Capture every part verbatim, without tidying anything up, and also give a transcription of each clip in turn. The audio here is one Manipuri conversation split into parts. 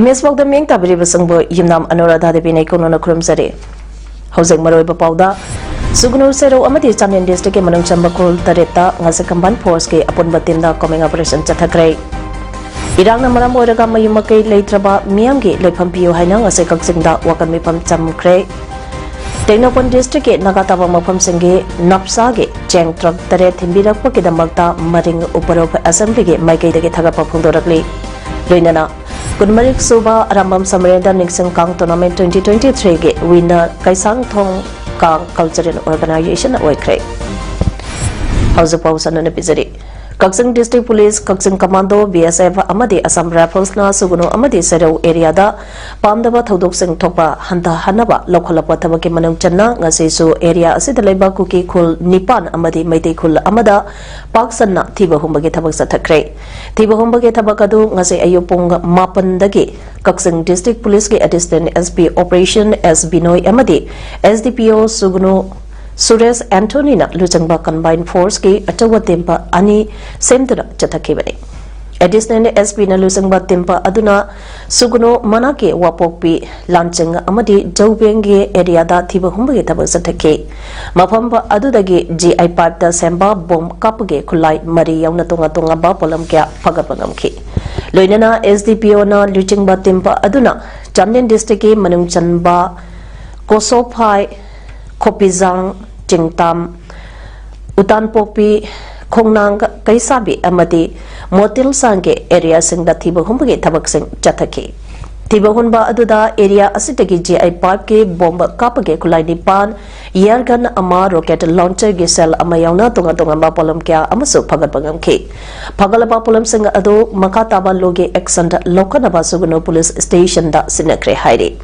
ꯏꯃꯦꯖ ꯄꯥꯎꯗ ꯃꯤꯠꯌꯦꯡ ꯇꯥꯕꯤꯔꯤꯕꯁꯤꯡꯕꯨ ꯌꯨꯝꯅꯥꯝ ꯑꯅꯨꯔꯥꯙꯥ ꯗꯦꯕꯤꯅ ꯏꯀꯣꯟꯅꯅ ꯈꯨꯔꯨꯝꯖꯔꯤ꯫ ꯍꯧꯖꯤꯛ ꯃꯔꯨꯑꯣꯏꯕ ꯄꯥꯎꯗ, ꯁꯨꯒꯅꯨ, ꯁꯦꯔꯧ ꯑꯃꯗꯤ ꯆꯥꯟꯗꯦꯜ ꯗꯤꯁꯇ꯭ꯔꯤꯛꯀꯤ ꯃꯅꯨꯡ ꯆꯟꯕ ꯈꯨꯜ ꯇꯔꯦꯠꯇ ꯉꯁꯤ ꯀꯝꯕꯥꯏꯟ ꯐꯣꯔꯁꯀꯤ ꯑꯄꯨꯟꯕ ꯇꯤꯝꯗ ꯀꯣꯃꯤꯡ ꯑꯣꯄꯔꯦꯁꯟ ꯆꯠꯊꯈ꯭ꯔꯦ꯫ ꯏꯔꯥꯡꯅ ꯃꯔꯝ ꯑꯣꯏꯔꯒ ꯃꯌꯨꯝ ꯃꯀꯩ ꯂꯩꯇ꯭ꯔꯕ ꯃꯤꯌꯥꯝꯒꯤ ꯂꯩꯐꯝ ꯄꯤꯌꯨ ꯍꯥꯏꯅ ꯉꯁꯤ ꯀꯛꯆꯤꯡꯗ ꯋꯥꯀꯠ ꯃꯤꯐꯝ ꯆꯝꯈ꯭ꯔꯦ꯫ ꯇꯦꯡꯅꯧꯄꯜ ꯗꯤꯁꯇ꯭ꯔꯤꯛꯀꯤ ꯅꯥꯒꯥ ꯇꯥꯕ ꯃꯐꯝꯁꯤꯡꯒꯤ ꯅꯞꯁꯥꯒꯤ ꯆꯦꯡ ꯇ꯭ꯔꯛ ꯇꯔꯦꯠ ꯊꯤꯟꯕꯤꯔꯛꯄꯒꯤꯗꯃꯛꯇ ꯃꯔꯤꯡ ꯎꯄꯔꯣꯞ ꯑꯦꯁꯦꯝꯕ꯭ꯂꯤꯒꯤ ꯃꯥꯏꯀꯩꯗꯒꯤ ꯊꯥꯒꯠꯄ ꯐꯣꯡꯗꯣꯔꯛꯂꯤ꯫ ꯂꯣꯏꯅꯅ ꯀꯨꯟꯃꯔꯤ ꯁꯨꯕ ꯑꯔꯥꯝꯕꯝ ꯁꯃꯔꯦꯟꯗ꯭ꯔ ꯅꯤꯡꯁꯤꯡ ꯀꯥꯡ ꯇꯣꯔꯅꯥꯃꯦꯟ ꯇ꯭ꯋꯦꯟꯇꯤ ꯇ꯭ꯋꯦꯟꯇꯤ ꯊ꯭ꯔꯤꯒꯤ ꯋꯤꯟꯅꯔ ꯀꯩꯁꯥꯡꯊꯣꯡ ꯀꯥꯡ ꯀꯜꯆꯔꯦꯜ ꯑꯣꯔꯒꯅꯥꯏꯖꯦꯁꯟ ꯑꯣꯏꯈ꯭ꯔꯦ꯫ ꯍꯧꯖꯤꯛ ꯄꯥꯎ ꯁꯟꯅꯅ ꯄꯤꯖꯔꯤ꯫ ꯀꯛꯆꯤꯡ ꯗꯤꯁꯇ꯭ꯔꯤꯛ ꯄꯨꯂꯤꯁ, ꯀꯛꯆꯤꯡ ꯀꯃꯥꯟꯗꯣ, ꯕꯤ ꯑꯦꯁ ꯑꯦꯐ ꯑꯃꯗꯤ ꯑꯁꯥꯝ ꯔꯥꯏꯐꯜꯁꯅ ꯁꯨꯒꯅꯨ ꯑꯃꯗꯤ ꯁꯦꯔꯧ ꯑꯦꯔꯤꯌꯥꯗ ꯄꯥꯝꯗꯕ ꯊꯧꯗꯣꯛꯁꯤꯡ ꯊꯣꯛꯄ ꯍꯟꯊꯍꯟꯅꯕ ꯂꯧꯈꯠꯂꯛꯄ ꯊꯕꯛꯀꯤ ꯃꯅꯨꯡ ꯆꯟꯅ ꯉꯁꯤꯁꯨ ꯑꯦꯔꯤꯌꯥ ꯑꯁꯤꯗ ꯂꯩꯕ ꯀꯨꯀꯤ ꯈꯨꯜ ꯅꯤꯄꯥꯟ ꯑꯃꯗꯤ ꯃꯩꯇꯩ ꯈꯨꯜ ꯑꯃꯗ ꯄꯥꯛ ꯁꯟꯅ ꯊꯤꯕ ꯍꯨꯝꯕꯒꯤ ꯊꯕꯛ ꯆꯠꯊꯈ꯭ꯔꯦ꯫ ꯊꯤꯕ ꯍꯨꯝꯕꯒꯤ ꯊꯕꯛ ꯑꯗꯨ ꯉꯁꯤ ꯑꯌꯨꯛ ꯄꯨꯡ ꯃꯥꯄꯟꯗꯒꯤ ꯀꯛꯆꯤꯡ ꯗꯤꯁꯇ꯭ꯔꯤꯛ ꯄꯨꯂꯤꯁꯀꯤ ꯑꯦꯗꯤꯁꯅꯦꯜ ꯑꯦꯁ ꯄꯤ ꯑꯣꯄꯔꯦꯁꯟ ꯑꯦꯁ ꯕꯤꯅꯣꯏ ꯑꯃꯗꯤ ꯑꯦꯁ ꯗꯤ ꯄꯤ ꯑꯣ ꯁꯨꯒꯅꯨ ꯁꯨꯔꯦꯁ ꯑꯦꯟꯊꯣꯅꯤꯅ ꯂꯨꯆꯤꯡꯕ ꯀꯝꯕꯥꯏꯟ ꯐꯣꯔꯁꯀꯤ ꯑꯆꯧꯕ ꯇꯤꯝ ꯑꯅꯤ ꯁꯦꯝꯗꯨꯅ ꯆꯠꯊꯈꯤꯕꯅꯤ꯫ ꯑꯦꯗꯤꯁꯅꯦꯜ ꯑꯦꯁ ꯄꯤꯅ ꯂꯨꯆꯤꯡꯕ ꯇꯤꯝ ꯑꯗꯨꯅ ꯁꯨꯒꯅꯨ ꯃꯅꯥꯛꯀꯤ ꯋꯥꯄꯣꯛꯄꯤ, ꯂꯥꯟꯆꯤꯡ ꯑꯃꯗꯤ ꯖꯧꯕꯦꯡꯒꯤ ꯑꯦꯔꯤꯌꯥꯗ ꯊꯤꯕ ꯍꯨꯝꯕꯒꯤ ꯊꯕꯛ ꯆꯠꯊꯈꯤ꯫ ꯃꯐꯝ ꯑꯗꯨꯗꯒꯤ ꯖꯤ ꯑꯥꯏ ꯄꯥꯏꯞꯇ ꯁꯦꯝꯕ ꯕꯣꯝ ꯀꯥꯞꯄꯒꯤ ꯈꯨꯠꯂꯥꯏ ꯃꯔꯤ ꯌꯥꯎꯅ ꯇꯣꯉꯥꯟ ꯇꯣꯉꯥꯟꯕ ꯄꯣꯠꯂꯝ ꯀꯌꯥ ꯐꯒꯠꯄ ꯉꯝꯈꯤ꯫ ꯂꯣꯏꯅꯅ ꯑꯦꯁ ꯗꯤ ꯄꯤ ꯑꯣꯅ ꯂꯨꯆꯤꯡꯕ ꯇꯤꯝ ꯑꯗꯨꯅ ꯆꯥꯟꯗꯦꯜ ꯗꯤꯁꯇ꯭ꯔꯤꯛꯀꯤ ꯃꯅꯨꯡ ꯆꯟꯕ ꯀꯣꯁꯣꯐꯥꯏ, ꯈꯣꯄꯤꯖꯥꯡ, ꯆꯤꯡꯇꯥꯝ, ꯎꯇꯥꯟꯄꯣꯛꯄꯤ, ꯈꯣꯡꯅꯥꯡ, ꯀꯩꯁꯥꯕꯤ ꯑꯃꯗꯤ ꯃꯣꯇꯤꯜ ꯁꯥꯡꯒꯦ ꯑꯦꯔꯤꯌꯥꯁꯤꯡꯗ ꯊꯤꯕ ꯍꯨꯝꯕꯒꯤ ꯊꯕꯛꯁꯤꯡ ꯆꯠꯊꯈꯤ꯫ ꯊꯤꯕ ꯍꯨꯟꯕ ꯑꯗꯨꯗ ꯑꯦꯔꯤꯌꯥ ꯑꯁꯤꯗꯒꯤ ꯖꯤ ꯑꯥꯏ ꯄꯥꯏꯞꯀꯤ ꯕꯣꯝꯕ ꯀꯥꯞꯄꯒꯤ ꯈꯨꯠꯂꯥꯏ ꯅꯤꯄꯥꯟ, ꯏꯌꯥꯔꯒꯟ ꯑꯃ, ꯔꯣꯀꯦꯠ ꯂꯣꯟꯆꯔꯒꯤ ꯁꯦꯜ ꯑꯃ ꯌꯥꯎꯅ ꯇꯣꯉꯥꯟ ꯇꯣꯉꯥꯟꯕ ꯄꯣꯠꯂꯝ ꯀꯌꯥ ꯑꯃꯁꯨ ꯐꯒꯠꯄ ꯉꯝꯈꯤ꯫ ꯐꯒꯠꯂꯕ ꯄꯣꯠꯂꯝꯁꯤꯡ ꯑꯗꯨ ꯃꯈꯥ ꯇꯥꯕ ꯂꯣꯒꯤ ꯑꯦꯛꯁꯟ ꯂꯧꯈꯠꯅꯕ ꯁꯨꯒꯨꯅꯨ ꯄꯨꯂꯤꯁ ꯁ꯭ꯇꯦꯁꯟꯗ ꯁꯤꯟꯅꯈ꯭ꯔꯦ ꯍꯥꯏꯔꯤ꯫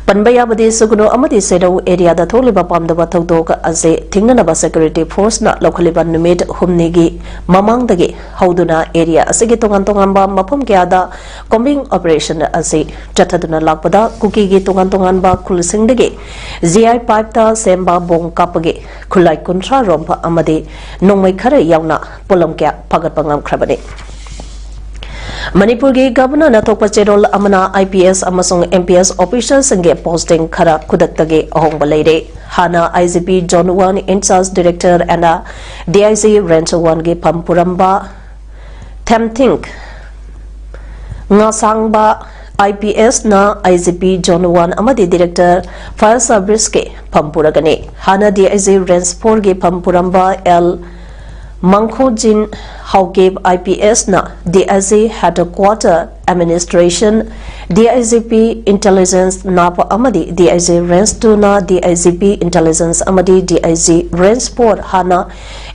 ꯄꯟꯕ ꯌꯥꯕꯗꯤ, ꯁꯨꯒꯨꯅꯨ ꯑꯃꯗꯤ ꯁꯦꯔꯧ ꯑꯦꯔꯤꯌꯥꯗ ꯊꯣꯛꯂꯤꯕ ꯄꯥꯝꯗꯕ ꯊꯧꯗꯣꯛ ꯑꯁꯤ ꯊꯤꯡꯅꯅꯕ ꯁꯦꯀ꯭ꯌꯨꯔꯤꯇꯤ ꯐꯣꯔꯁꯅ ꯂꯧꯈꯠꯂꯤꯕ ꯅꯨꯃꯤꯠ ꯍꯨꯝꯅꯤꯒꯤ ꯃꯃꯥꯡꯗꯒꯤ ꯍꯧꯗꯨꯅ ꯑꯦꯔꯤꯌꯥ ꯑꯁꯤꯒꯤ ꯇꯣꯉꯥꯟ ꯇꯣꯉꯥꯟꯕ ꯃꯐꯝ ꯀꯌꯥꯗ ꯀꯣꯝꯕꯤꯡ ꯑꯣꯄꯔꯦꯁꯟ ꯑꯁꯤ ꯆꯠꯊꯗꯨꯅ ꯂꯥꯛꯄꯗ, ꯀꯨꯀꯤꯒꯤ ꯇꯣꯉꯥꯟ ꯇꯣꯉꯥꯟꯕ ꯈꯨꯜꯁꯤꯡꯗꯒꯤ ꯖꯤ ꯑꯥꯏ ꯄꯥꯏꯞꯇ ꯁꯦꯝꯕ ꯕꯣꯝ ꯀꯥꯞꯄꯒꯤ ꯈꯨꯠꯂꯥꯏ ꯀꯨꯟꯊ꯭ꯔꯥ ꯔꯣꯝ ꯑꯃꯗꯤ ꯅꯣꯡꯃꯩ ꯈꯔ ꯌꯥꯎꯅ ꯄꯣꯠꯂꯝ ꯀꯌꯥ ꯐꯒꯠꯄ ꯉꯝꯈ꯭ꯔꯕꯅꯤ꯫ ꯃꯅꯤꯄꯨꯔꯒꯤ ꯒꯚꯔꯅꯔꯅ ꯊꯣꯛꯄ ꯆꯦꯔꯣꯜ ꯑꯃꯅ ꯑꯥꯏ ꯄꯤ ꯑꯦꯁ ꯑꯃꯁꯨꯡ ꯑꯦꯝ ꯄꯤ ꯑꯦꯁ ꯑꯣꯐꯤꯁꯔꯁꯤꯡꯒꯤ ꯄꯣꯁꯇꯤꯡ ꯈꯔ ꯈꯨꯗꯛꯇꯒꯤ ꯑꯍꯣꯡꯕ ꯂꯩꯔꯦ꯫ ꯍꯥꯟꯅ I G P zone one, in charge director and D I G range ꯋꯥꯟꯒꯤ ꯐꯝ ꯄꯨꯔꯝꯕ ꯊꯦꯝꯊꯤꯡ ꯉꯥꯁꯥꯡꯕ ꯑꯥꯏ ꯄꯤ ꯑꯦꯁꯅ I G P zone one ꯑꯃꯗꯤ ꯗꯤꯔꯦꯛꯇꯔ ꯐꯥꯌꯔ ꯁꯔꯚꯤꯁꯀꯤ ꯐꯝ ꯄꯨꯔꯒꯅꯤ꯫ ꯍꯥꯟꯅ ꯗꯤ ꯑꯥꯏ ꯖꯤ ꯔꯦꯟꯖ ꯐꯣꯔꯒꯤ ꯐꯝ ꯄꯨꯔꯝꯕ L Mangkhojin Haokip I P ꯑꯦꯁꯅ D I G headquarter administration, D I G P intelligence ꯅꯥꯞ ꯑꯃꯗꯤ ꯗꯤ ꯑꯥꯏ ꯖꯤ ꯔꯦꯟꯖ ꯇꯨꯅ ꯗꯤ ꯑꯥꯏ ꯖꯤ ꯄꯤ ꯏꯟꯇꯦꯂꯤꯖꯦꯟꯁ ꯑꯃꯗꯤ D I G range four, ꯍꯥꯟꯅ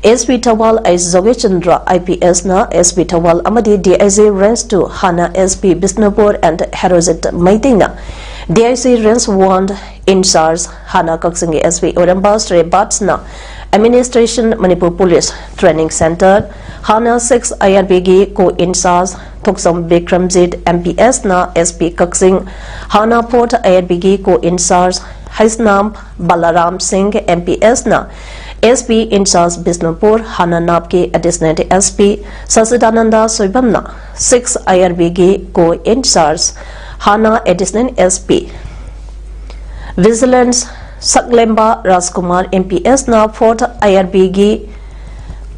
S P Thoubal H Jogeshchandra I P ꯑꯦꯁꯅ ꯑꯦꯁ ꯄꯤ ꯊꯧꯕꯥꯜ ꯑꯃꯗꯤ D I G range two, ꯍꯥꯟꯅ S P Bishnupur N Herojit ꯃꯩꯇꯩꯅ D I G range one in charge, ꯍꯥꯟꯅ ꯀꯛꯆꯤꯡꯒꯤ ꯑꯦꯁ ꯄꯤ ꯑꯣꯏꯔꯝꯕ ꯁ꯭ꯔꯦ ꯕꯥꯠꯁꯅ administration Manipur police training centre, ꯍꯥꯟꯅ ꯁꯤꯛꯁ ꯑꯥꯏ ꯑꯥꯔ ꯕꯤꯒꯤ ꯀꯣ ꯏꯟꯆꯥꯔꯖ ꯊꯣꯛꯆꯣꯝ ꯕꯤꯀ꯭ꯔꯝꯖꯤꯠ ꯑꯦꯝ ꯄꯤ ꯑꯦꯁꯅ ꯑꯦꯁ ꯄꯤ ꯀꯛꯆꯤꯡ, ꯍꯥꯟꯅ ꯐꯣꯔꯠ ꯑꯥꯏ ꯑꯥꯔ ꯕꯤꯒꯤ co in-charge Heisnam Balaram Singh M P ꯑꯦꯁꯅ ꯑꯦꯁ ꯄꯤ ꯏꯟꯆꯥꯔꯖ ꯕꯤꯁꯅꯨꯄꯨꯔ, ꯍꯥꯟꯅ ꯅꯥꯞꯀꯤ ꯑꯦꯗꯤꯁꯅꯦꯜ ꯑꯦꯁ ꯄꯤ ꯁꯆꯤꯗꯥꯅꯟꯗ ꯁꯣꯏꯕꯝꯅ ꯁꯤꯛꯁ ꯑꯥꯏ ꯑꯥꯔ ꯕꯤꯒꯤ ꯀꯣ ꯏꯟꯆꯥꯔꯖ, ꯍꯥꯟꯅ ꯑꯦꯗꯤꯁꯅꯦꯜ ꯑꯦꯁ ꯄꯤ ꯚꯤꯖꯤꯂꯦꯟꯁ ꯁꯛꯂꯦꯝꯕ ꯔꯥꯖꯀꯨꯃꯥꯔ ꯑꯦꯝ ꯄꯤ ꯑꯦꯁꯅ ꯐꯣꯔꯠ ꯑꯥꯏ ꯑꯥꯔ ꯕꯤꯒꯤ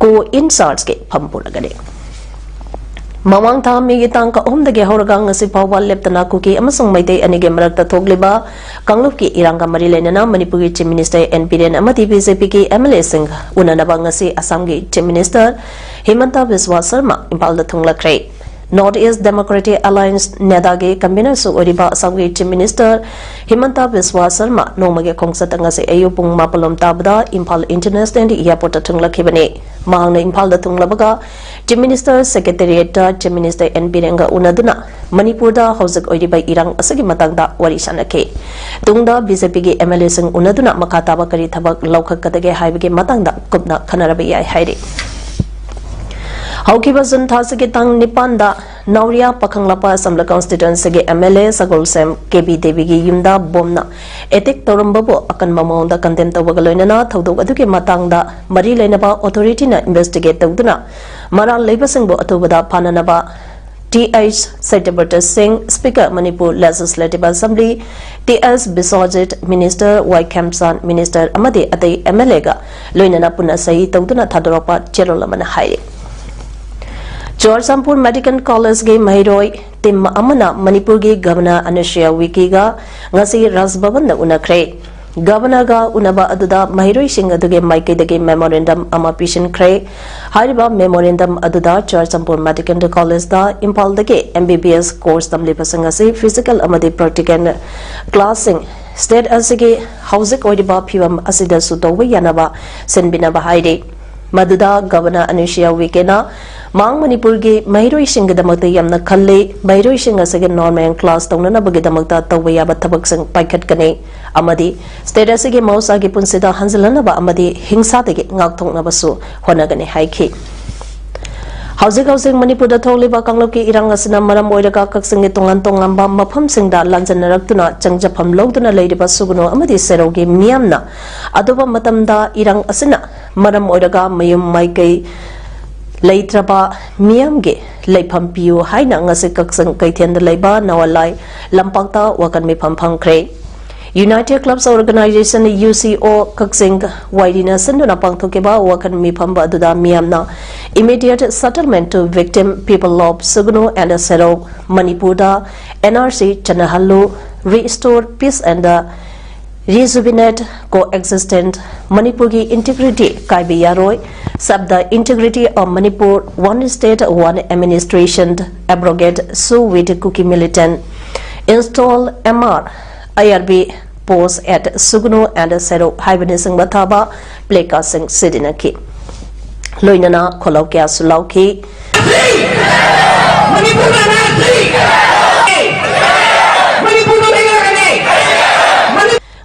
ꯀꯣ ꯏꯟꯆꯥꯔꯖꯀꯤ ꯐꯝ ꯄꯨꯔꯒꯅꯤ꯫ ꯃꯃꯥꯡ ꯊꯥ ꯃꯦꯒꯤ ꯇꯥꯡ ꯑꯍꯨꯝꯗꯒꯤ ꯍꯧꯔꯒ ꯉꯁꯤ ꯐꯥꯎꯕ ꯂꯦꯞꯇꯅ ꯀꯨꯀꯤ ꯑꯃꯁꯨꯡ ꯃꯩꯇꯩ ꯑꯅꯤꯒꯤ ꯃꯔꯛꯇ ꯊꯣꯛꯂꯤꯕ ꯀꯥꯡꯂꯨꯞꯀꯤ ꯏꯔꯥꯡꯒ ꯃꯔꯤ ꯂꯩꯅꯅ ꯃꯅꯤꯄꯨꯔꯒꯤ Chief Minister N ꯕꯤꯔꯦꯟ ꯑꯃꯗꯤ ꯕꯤ ꯖꯦ ꯄꯤꯒꯤ ꯑꯦꯝ ꯑꯦꯜ ꯑꯦꯁꯤꯡ ꯎꯅꯅꯕ ꯉꯁꯤ ꯑꯁꯥꯝꯒꯤ Chief Minister ꯍꯤꯃꯟꯇ ꯕꯤꯁ꯭ꯋꯥ ꯁꯔꯃ ꯏꯝꯐꯥꯜꯗ ꯊꯨꯡꯂꯈ꯭ꯔꯦ꯫ North East Democratic Alliance, ꯅꯦꯗꯥꯒꯤ convener ꯁꯨ ꯑꯣꯏꯔꯤꯕ ꯑꯁꯥꯝꯒꯤ Chief Minister ꯍꯤꯃꯟꯇ ꯕꯤꯁ꯭ꯋꯥ ꯁꯔꯃ ꯅꯣꯡꯃꯒꯤ ꯈꯣꯡꯆꯠꯇ ꯉꯁꯤ ꯑꯌꯨꯛ ꯄꯨꯡ ꯃꯥꯄꯜꯂꯣꯝ ꯇꯥꯕꯗ ꯏꯝꯐꯥꯜ International Airport ꯇ ꯊꯨꯡꯂꯛꯈꯤꯕꯅꯤ꯫ ꯃꯍꯥꯛꯅ ꯏꯝꯐꯥꯜꯗ ꯊꯨꯡꯂꯕꯒ Chief Minister Secretariat ꯇ Chief Minister N ꯕꯤꯔꯦꯟꯒ ꯎꯅꯗꯨꯅ ꯃꯅꯤꯄꯨꯔꯗ ꯍꯧꯖꯤꯛ ꯑꯣꯏꯔꯤꯕ ꯏꯔꯥꯡ ꯑꯁꯤꯒꯤ ꯃꯇꯥꯡꯗ ꯋꯥꯔꯤ ꯁꯥꯅꯈꯤ꯫ ꯇꯨꯡꯗ ꯕꯤ ꯖꯦ ꯄꯤꯒꯤ ꯑꯦꯝ ꯑꯦꯜ ꯑꯦꯁꯤꯡ ꯎꯅꯗꯨꯅ ꯃꯈꯥ ꯇꯥꯕ ꯀꯔꯤ ꯊꯕꯛ ꯂꯧꯈꯠꯀꯗꯒꯦ ꯍꯥꯏꯕꯒꯤ ꯃꯇꯥꯡꯗ ꯀꯨꯞꯅ ꯈꯟꯅꯔꯕ ꯌꯥꯏ ꯍꯥꯏꯔꯤ꯫ ꯍꯧꯈꯤꯕ ꯖꯨꯟ ꯊꯥꯁꯤꯒꯤ ꯇꯥꯡ ꯅꯤꯄꯥꯟꯗ ꯅꯥꯎꯔꯤꯌꯥ ꯄꯥꯈꯪꯂꯥꯛꯄ ꯑꯁꯦꯝꯕ꯭ꯂꯤ ꯀꯟꯁꯇꯤꯇ꯭ꯋꯦꯟꯁꯤꯒꯤ M L A Sagolsem K B ꯗꯦꯕꯤꯒꯤ ꯌꯨꯝꯗ ꯕꯣꯝꯅ ꯑꯦꯇꯦꯛ ꯇꯧꯔꯝꯕꯕꯨ ꯑꯀꯟꯕ ꯃꯑꯣꯡꯗ ꯀꯟꯗꯦꯝ ꯇꯧꯕꯒ ꯂꯣꯏꯅꯅ ꯊꯧꯗꯣꯛ ꯑꯗꯨꯒꯤ ꯃꯇꯥꯡꯗ ꯃꯔꯤ ꯂꯩꯅꯕ ꯑꯣꯊꯣꯔꯤꯇꯤꯅ ꯏꯟꯚꯦꯁꯇꯤꯒꯦꯠ ꯇꯧꯗꯨꯅ ꯃꯔꯥꯜ ꯂꯩꯕꯁꯤꯡꯕꯨ ꯑꯊꯨꯕꯗ ꯐꯥꯅꯅꯕ ꯇꯤ ꯑꯩꯆ ꯁꯇ꯭ꯌꯕ꯭ꯔꯇ ꯁꯤꯡ, Speaker, Manipur Legislative Assembly, T S Biswajit, Minister Y Khemchand, Minister ꯑꯃꯗꯤ ꯑꯇꯩ ꯑꯦꯝ ꯑꯦꯜ ꯑꯦꯒ ꯂꯣꯏꯅꯅ ꯄꯨꯟꯅ ꯁꯍꯤ ꯇꯧꯗꯨꯅ ꯊꯥꯗꯣꯔꯛꯄ ꯆꯦꯔꯣꯜ ꯑꯃꯅ ꯍꯥꯏꯔꯤ꯫ ꯆꯨꯔꯆꯥꯟꯄꯨꯔ ꯃꯦꯗꯤꯀꯦꯜ ꯀꯣꯂꯦꯖꯀꯤ ꯃꯍꯩꯔꯣꯏ ꯇꯤꯝ ꯑꯃꯅ ꯃꯅꯤꯄꯨꯔꯒꯤ ꯒꯚꯔꯅꯔ ꯑꯅꯨꯁꯨꯏꯌꯥ ꯎꯏꯀꯦꯒ ꯉꯁꯤ ꯔꯥꯖ ꯚꯕꯟꯗ ꯎꯅꯈ꯭ꯔꯦ꯫ ꯒꯚꯔꯅꯔꯒ ꯎꯅꯕ ꯑꯗꯨꯗ ꯃꯍꯩꯔꯣꯏꯁꯤꯡ ꯑꯗꯨꯒꯤ ꯃꯥꯏꯀꯩꯗꯒꯤ ꯃꯦꯃꯣꯔꯦꯟꯗꯝ ꯑꯃ ꯄꯤꯁꯤꯟꯈ꯭ꯔꯦ꯫ ꯍꯥꯏꯔꯤꯕ ꯃꯦꯃꯣꯔꯦꯟꯗꯝ ꯑꯗꯨꯗ ꯆꯨꯔꯆꯥꯟꯄꯨꯔ ꯃꯦꯗꯤꯀꯦꯜ ꯀꯣꯂꯦꯖꯇ ꯏꯝꯐꯥꯜꯗꯒꯤ ꯑꯦꯝ ꯕꯤ ꯕꯤ ꯑꯦꯁ ꯀꯣꯔꯁ ꯇꯝꯂꯤꯕꯁꯤꯡ ꯑꯁꯤ ꯐꯤꯖꯤꯀꯦꯜ ꯑꯃꯗꯤ ꯄ꯭ꯔꯦꯛꯇꯤꯀꯦꯜ ꯀ꯭ꯂꯥꯁꯁꯤꯡ ꯁ꯭ꯇꯦꯠ ꯑꯁꯤꯒꯤ ꯍꯧꯖꯤꯛ ꯑꯣꯏꯔꯤꯕ ꯐꯤꯕꯝ ꯑꯁꯤꯗꯁꯨ ꯇꯧꯕ ꯌꯥꯅꯕ ꯁꯤꯟꯕꯤꯅꯕ ꯍꯥꯏꯔꯤ꯫ ꯃꯗꯨꯗ ꯒꯚꯔꯅꯔ ꯑꯅꯨꯁꯨꯏꯌꯥ ꯎꯏꯀꯦꯅ ꯃꯥꯡ ꯃꯅꯤꯄꯨꯔꯒꯤ ꯃꯍꯩꯔꯣꯏꯁꯤꯡꯒꯤꯗꯃꯛꯇ ꯌꯥꯝꯅ ꯈꯜꯂꯤ, ꯃꯍꯩꯔꯣꯏꯁꯤꯡ ꯑꯁꯤꯒꯤ ꯅꯣꯔꯃꯦꯜ ꯀ꯭ꯂꯥꯁ ꯇꯧꯅꯅꯕꯒꯤꯗꯃꯛꯇ ꯇꯧꯕ ꯌꯥꯕ ꯊꯕꯛꯁꯤꯡ ꯄꯥꯏꯈꯠꯀꯅꯤ ꯑꯃꯗꯤ ꯁ꯭ꯇꯦꯠ ꯑꯁꯤꯒꯤ ꯃꯍꯧꯁꯥꯒꯤ ꯄꯨꯟꯁꯤꯗ ꯍꯟꯖꯤꯜꯂꯛꯅꯕ ꯑꯃꯗꯤ ꯍꯤꯡꯁꯥꯗꯒꯤ ꯉꯥꯛꯊꯣꯛꯅꯕꯁꯨ ꯍꯣꯠꯅꯒꯅꯤ ꯍꯥꯏꯈꯤ꯫ ꯍꯧꯖꯤꯛ ꯍꯧꯖꯤꯛ ꯃꯅꯤꯄꯨꯔꯗ ꯊꯣꯛꯂꯤꯕ ꯀꯥꯡꯂꯨꯞꯀꯤ ꯏꯔꯥꯡ ꯑꯁꯤꯅ ꯃꯔꯝ ꯑꯣꯏꯔꯒ ꯀꯛꯆꯤꯡꯒꯤ ꯇꯣꯉꯥꯟ ꯇꯣꯉꯥꯟꯕ ꯃꯐꯝꯁꯤꯡꯗ ꯂꯥꯟꯖꯟꯅꯔꯛꯇꯨꯅ ꯆꯪꯖꯐꯝ ꯂꯧꯗꯨꯅ ꯂꯩꯔꯤꯕ ꯁꯨꯒꯅꯨ ꯑꯃꯗꯤ ꯁꯦꯔꯧꯒꯤ ꯃꯤꯌꯥꯝꯅ ꯑꯇꯣꯞꯄ ꯃꯇꯝꯗ ꯏꯔꯥꯡ ꯑꯁꯤꯅ ꯃꯔꯝ ꯑꯣꯏꯔꯒ ꯃꯌꯨꯝ ꯃꯥꯏꯀꯩ ꯂꯩꯇ꯭ꯔꯕ ꯃꯤꯌꯥꯝꯒꯤ ꯂꯩꯐꯝ ꯄꯤꯌꯨ ꯍꯥꯏꯅ ꯉꯁꯤ ꯀꯛꯆꯤꯡ ꯀꯩꯊꯦꯜꯗ ꯂꯩꯕ ꯅꯋꯥꯂꯥꯏ ꯂꯝꯄꯥꯛꯇ ꯋꯥꯀꯠ ꯃꯤꯐꯝ ꯐꯝꯈ꯭ꯔꯦ꯫ United Clubs Organization, U C O, ꯀꯛꯆꯤꯡ ꯋꯥꯏꯔꯤꯅ ꯁꯤꯟꯗꯨꯅ ꯄꯥꯡꯊꯣꯛꯈꯤꯕ ꯋꯥꯈꯜ ꯃꯤꯐꯝ ꯑꯗꯨꯗ ꯃꯤꯌꯥꯝꯅ immediate settlement to victim people of ꯁꯨꯒꯅꯨ and ꯁꯦꯔꯧ, ꯃꯅꯤꯄꯨꯔꯗ N R C ꯆꯠꯅꯍꯜꯂꯨ, restore peace and rejuvenate coexistence, ꯃꯅꯤꯄꯨꯔꯒꯤ integrity ꯀꯥꯏꯕ ꯌꯥꯔꯣꯏ, save the integrity of Manipur, one state, one administration, abrogate sue with Kuki militant, install M R, I R B post at ꯁꯨꯒꯅꯨ and ꯁꯦꯔꯧ ꯍꯥꯏꯕꯅꯆꯤꯡꯕ ꯊꯥꯕ placardꯁꯤꯡ ꯁꯤꯖꯤꯟꯅꯈꯤ꯫ ꯂꯣꯏꯅꯅ ꯈꯣꯜꯂꯥꯎ ꯀꯌꯥꯁꯨ ꯂꯥꯎꯈꯤ꯫ ꯃꯅꯤꯄꯨꯔ ꯂꯩꯉꯥꯛ ꯑꯁꯤ! ꯃꯅꯤꯄꯨꯔ ꯂꯩꯉꯥꯛ ꯑꯁꯤ!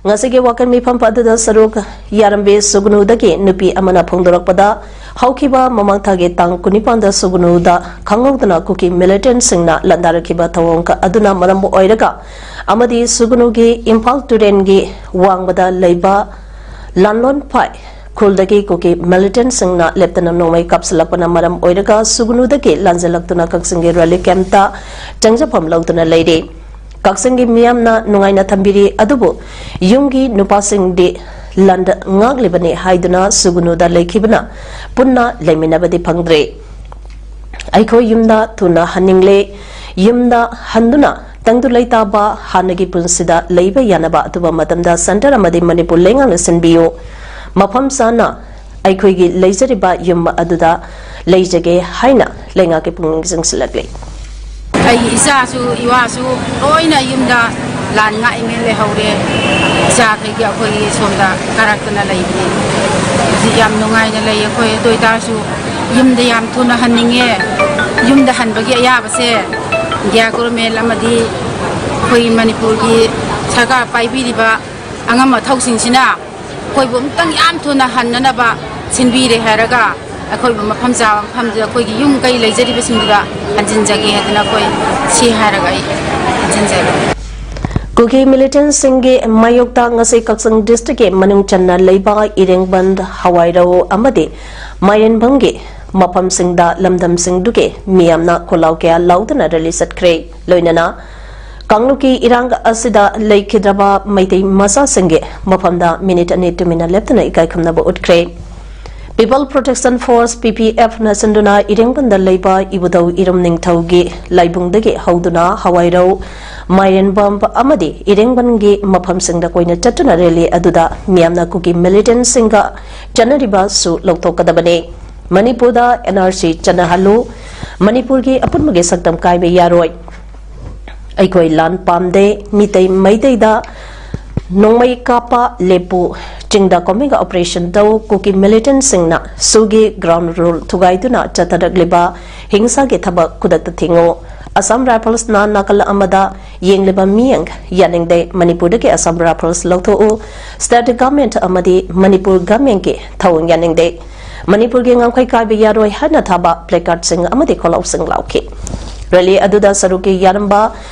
ꯉꯁꯤꯒꯤ ꯋꯥꯀꯠ ꯃꯤꯐꯝ ꯑꯗꯨꯗ ꯁꯔꯨꯛ ꯌꯥꯔꯝꯕꯤ ꯁꯨꯒꯅꯨꯗꯒꯤ ꯅꯨꯄꯤ ꯑꯃꯅ ꯐꯣꯡꯗꯣꯔꯛꯄꯗ, ꯍꯧꯈꯤꯕ ꯃꯃꯥꯡ ꯊꯥꯒꯤ ꯇꯥꯡ ꯀꯨꯟꯅꯤꯄꯥꯟꯗ ꯁꯨꯒꯅꯨꯗ ꯈꯪꯍꯧꯗꯅ ꯀꯨꯀꯤ militantꯁꯤꯡꯅ ꯂꯥꯟꯗꯥꯔꯛꯈꯤꯕ ꯊꯧꯑꯣꯡ ꯑꯗꯨꯅ ꯃꯔꯝ ꯑꯣꯏꯔꯒ ꯑꯃꯗꯤ ꯁꯨꯒꯅꯨꯒꯤ ꯏꯝꯐꯥꯜ ꯇꯨꯔꯦꯟꯒꯤ ꯋꯥꯡꯃꯗ ꯂꯩꯕ ꯂꯥꯟꯂꯣꯟꯐꯥꯏ ꯈꯨꯜꯗꯒꯤ ꯀꯨꯀꯤ militantꯁꯤꯡꯅ ꯂꯦꯞꯇꯅ ꯅꯣꯡꯃꯩ ꯀꯥꯞꯁꯤꯜꯂꯛꯄꯅ ꯃꯔꯝ ꯑꯣꯏꯔꯒ ꯁꯨꯒꯅꯨꯗꯒꯤ ꯂꯥꯟꯖꯦꯜꯂꯛꯇꯨꯅ ꯀꯛꯆꯤꯡꯒꯤ relief campꯇ ꯆꯪꯖꯐꯝ ꯂꯧꯗꯨꯅ ꯂꯩꯔꯤ꯫ ꯀꯛꯆꯤꯡꯒꯤ ꯃꯤꯌꯥꯝꯅ ꯅꯨꯡꯉꯥꯏꯅ ꯊꯝꯕꯤꯔꯤ, ꯑꯗꯨꯕꯨ ꯌꯨꯝꯒꯤ ꯅꯨꯄꯥꯁꯤꯡꯗꯤ ꯂꯥꯟꯗ ꯉꯥꯛꯂꯤꯕꯅꯤ ꯍꯥꯏꯗꯨꯅ ꯁꯨꯒꯅꯨꯗ ꯂꯩꯈꯤꯕꯅ ꯄꯨꯟꯅ ꯂꯩꯃꯤꯟꯅꯕꯗꯤ ꯐꯪꯗ꯭ꯔꯦ꯫ ꯑꯩꯈꯣꯏ ꯌꯨꯝꯗ ꯊꯨꯅ ꯍꯟꯅꯤꯡꯂꯦ꯫ ꯌꯨꯝꯗ ꯍꯟꯗꯨꯅ ꯇꯪꯗꯨ ꯂꯩꯇꯥꯕ ꯍꯥꯟꯅꯒꯤ ꯄꯨꯟꯁꯤꯗ ꯂꯩꯕ ꯌꯥꯅꯕ ꯑꯊꯨꯕ ꯃꯇꯝꯗ centre ꯑꯃꯗꯤ ꯃꯅꯤꯄꯨꯔ ꯂꯩꯉꯥꯛꯅ ꯁꯤꯟꯕꯤꯌꯨ꯫ ꯃꯐꯝ ꯆꯥꯅ ꯑꯩꯈꯣꯏꯒꯤ ꯂꯩꯖꯔꯤꯕ ꯌꯨꯝ ꯑꯗꯨꯗ ꯂꯩꯖꯒꯦ ꯍꯥꯏꯅ ꯂꯩꯉꯥꯛꯀꯤ ꯄꯨꯛꯅꯤꯡ ꯆꯤꯡꯁꯤꯜꯂꯛꯂꯤ꯫ ꯑꯩꯒꯤ ꯏꯆꯥꯁꯨ ꯏꯋꯥꯁꯨ ꯂꯣꯏꯅ ꯌꯨꯝꯗ ꯂꯥꯟ ꯉꯥꯛꯏꯉꯩ ꯂꯩꯍꯧꯔꯦ꯫ ꯏꯆꯥꯈꯩꯒꯤ ꯑꯩꯈꯣꯏꯒꯤ ꯁꯣꯝꯗ ꯀꯥꯔꯛꯇꯅ ꯂꯩꯕꯅꯤ꯫ ꯍꯧꯖꯤꯛ ꯌꯥꯝ ꯅꯨꯡꯉꯥꯏꯅ ꯂꯩ ꯑꯩꯈꯣꯏ꯫ ꯑꯗꯨ ꯑꯣꯏꯇꯥꯔꯁꯨ ꯌꯨꯝꯗ ꯌꯥꯝ ꯊꯨꯅ ꯍꯟꯅꯤꯡꯉꯦ꯫ ꯌꯨꯝꯗ ꯍꯟꯕꯒꯤ ꯑꯌꯥꯕꯁꯦ ꯏꯟꯗꯤꯌꯥ government ꯑꯃꯗꯤ ꯑꯩꯈꯣꯏꯒꯤ ꯃꯅꯤꯄꯨꯔꯒꯤ ꯁꯔꯀꯥꯔ ꯄꯥꯏꯕꯤꯔꯤꯕ ꯑꯉꯝ ꯑꯊꯧꯁꯤꯡꯁꯤꯅ ꯑꯩꯈꯣꯏꯕꯨ ꯑꯃꯨꯛꯇꯪ ꯌꯥꯝ ꯊꯨꯅ ꯍꯟꯅꯅꯕ ꯁꯤꯟꯕꯤꯔꯦ ꯍꯥꯏꯔꯒ, ꯑꯩꯈꯣꯏꯕꯨ ꯃꯐꯝ ꯆꯥꯕ ꯃꯐꯝꯗꯨꯗ ꯑꯩꯈꯣꯏꯒꯤ ꯌꯨꯝ ꯀꯩ ꯂꯩꯖꯔꯤꯕꯁꯤꯡꯗꯨꯗ ꯍꯟꯖꯤꯟꯖꯒꯦ ꯍꯥꯏꯗꯅ ꯑꯩꯈꯣꯏ ꯁꯤ ꯍꯥꯏꯔꯒ ꯑꯩ ꯍꯟꯖꯤꯟꯖꯔꯦ꯫ ꯀꯨꯀꯤ militantꯁꯤꯡꯒꯤ ꯃꯥꯌꯣꯛꯇ ꯉꯁꯤ ꯀꯛꯆꯤꯡ districtꯀꯤ ꯃꯅꯨꯡ ꯆꯟꯅ ꯂꯩꯕ ꯏꯔꯦꯡꯕꯟ, ꯍꯋꯥꯏꯔꯧ ꯑꯃꯗꯤ ꯃꯥꯏꯔꯦꯟꯐꯝꯒꯤ ꯃꯐꯝꯁꯤꯡꯗ ꯂꯝꯗꯝꯁꯤꯡꯗꯨꯒꯤ ꯃꯤꯌꯥꯝꯅ ꯈꯣꯜꯂꯥꯎ ꯀꯌꯥ ꯂꯥꯎꯗꯨꯅ rally ꯆꯠꯈ꯭ꯔꯦ꯫ ꯂꯣꯏꯅꯅ ꯀꯥꯡꯂꯨꯞꯀꯤ ꯏꯔꯥꯡ ꯑꯁꯤꯗ ꯂꯩꯈꯤꯗ꯭ꯔꯕ ꯃꯩꯇꯩ ꯃꯆꯥꯁꯤꯡꯒꯤ ꯃꯐꯝꯗ ꯃꯤꯅꯤꯠ ꯑꯅꯤ ꯇꯨꯃꯤꯟꯅ ꯂꯦꯞꯇꯨꯅ ꯏꯀꯥꯏ ꯈꯨꯝꯅꯕ ꯎꯠꯈ꯭ꯔꯦ꯫ People Protection Force, P P F, ꯅ ꯁꯤꯟꯗꯨꯅ ꯏꯔꯦꯡꯕꯟꯗ ꯂꯩꯕ ꯏꯕꯨꯙꯧ ꯏꯔꯨꯝ ꯅꯤꯡꯊꯧꯒꯤ ꯂꯥꯏꯕꯨꯡꯗꯒꯤ ꯍꯧꯗꯨꯅ ꯍꯋꯥꯏꯔꯧ, ꯃꯥꯏꯔꯦꯟꯕꯝ ꯑꯃꯗꯤ ꯏꯔꯦꯡꯕꯟꯒꯤ ꯃꯐꯝꯁꯤꯡꯗ ꯀꯣꯏꯅ ꯆꯠꯇꯨꯅ ꯔꯦꯂꯤ ꯑꯗꯨꯗ ꯃꯤꯌꯥꯝꯅ ꯀꯨꯀꯤ ꯃꯤꯂꯤꯇꯦꯟꯠꯁꯤꯡꯒ ꯆꯠꯅꯔꯤꯕꯁꯨ ꯂꯧꯊꯣꯛꯀꯗꯕꯅꯤ꯫ ꯃꯅꯤꯄꯨꯔꯗ N R C ꯆꯠꯅꯍꯜꯂꯨ꯫ ꯃꯅꯤꯄꯨꯔꯒꯤ ꯑꯄꯨꯟꯕꯒꯤ ꯁꯛꯇꯝ ꯀꯥꯏꯕ ꯌꯥꯔꯣꯏ꯫ ꯑꯩꯈꯣꯏ ꯂꯥꯟ ꯄꯥꯝꯗꯦ꯫ ꯃꯤꯇꯩ ꯃꯩꯇꯩꯗ ꯅꯣꯡꯃꯩ ꯀꯥꯞꯄ ꯂꯦꯞꯄꯨ꯫ ꯆꯤꯡꯗ ꯀꯣꯝꯃꯤꯒ operation ꯇꯧ꯫ ꯀꯨꯀꯤ ꯃꯤꯂꯤꯇꯦꯟꯠꯁꯤꯡꯅ ꯁꯨꯒꯤ ground rule ꯊꯨꯒꯥꯏꯗꯨꯅ ꯆꯠꯊꯔꯛꯂꯤꯕ ꯍꯤꯡꯁꯥꯒꯤ ꯊꯕꯛ ꯈꯨꯗꯛꯇ ꯊꯤꯡꯉꯨ꯫ Assam Riflesꯅ ꯅꯥꯀꯜ ꯑꯃꯗ ꯌꯦꯡꯂꯤꯕ ꯃꯤꯠꯌꯦꯡ ꯌꯥꯅꯤꯡꯗꯦ꯫ ꯃꯅꯤꯄꯨꯔꯗꯒꯤ Assam Rifles ꯂꯧꯊꯣꯛꯎ꯫ State government ꯑꯃꯗꯤ ꯃꯅꯤꯄꯨꯔ governmentꯀꯤ ꯊꯧꯑꯣꯡ ꯌꯥꯅꯤꯡꯗꯦ꯫ ꯃꯅꯤꯄꯨꯔꯒꯤ ꯉꯝꯈꯩ ꯀꯥꯏꯕ ꯌꯥꯔꯣꯏ ꯍꯥꯏꯅ ꯊꯥꯕ placardꯁꯤꯡ ꯑꯃꯗꯤ ꯈꯣꯜꯂꯥꯎꯁꯤꯡ ꯂꯥꯎꯈꯤ꯫ Rally ꯑꯗꯨꯗ ꯁꯔꯨꯛꯀꯤ ꯌꯥꯔꯝꯕ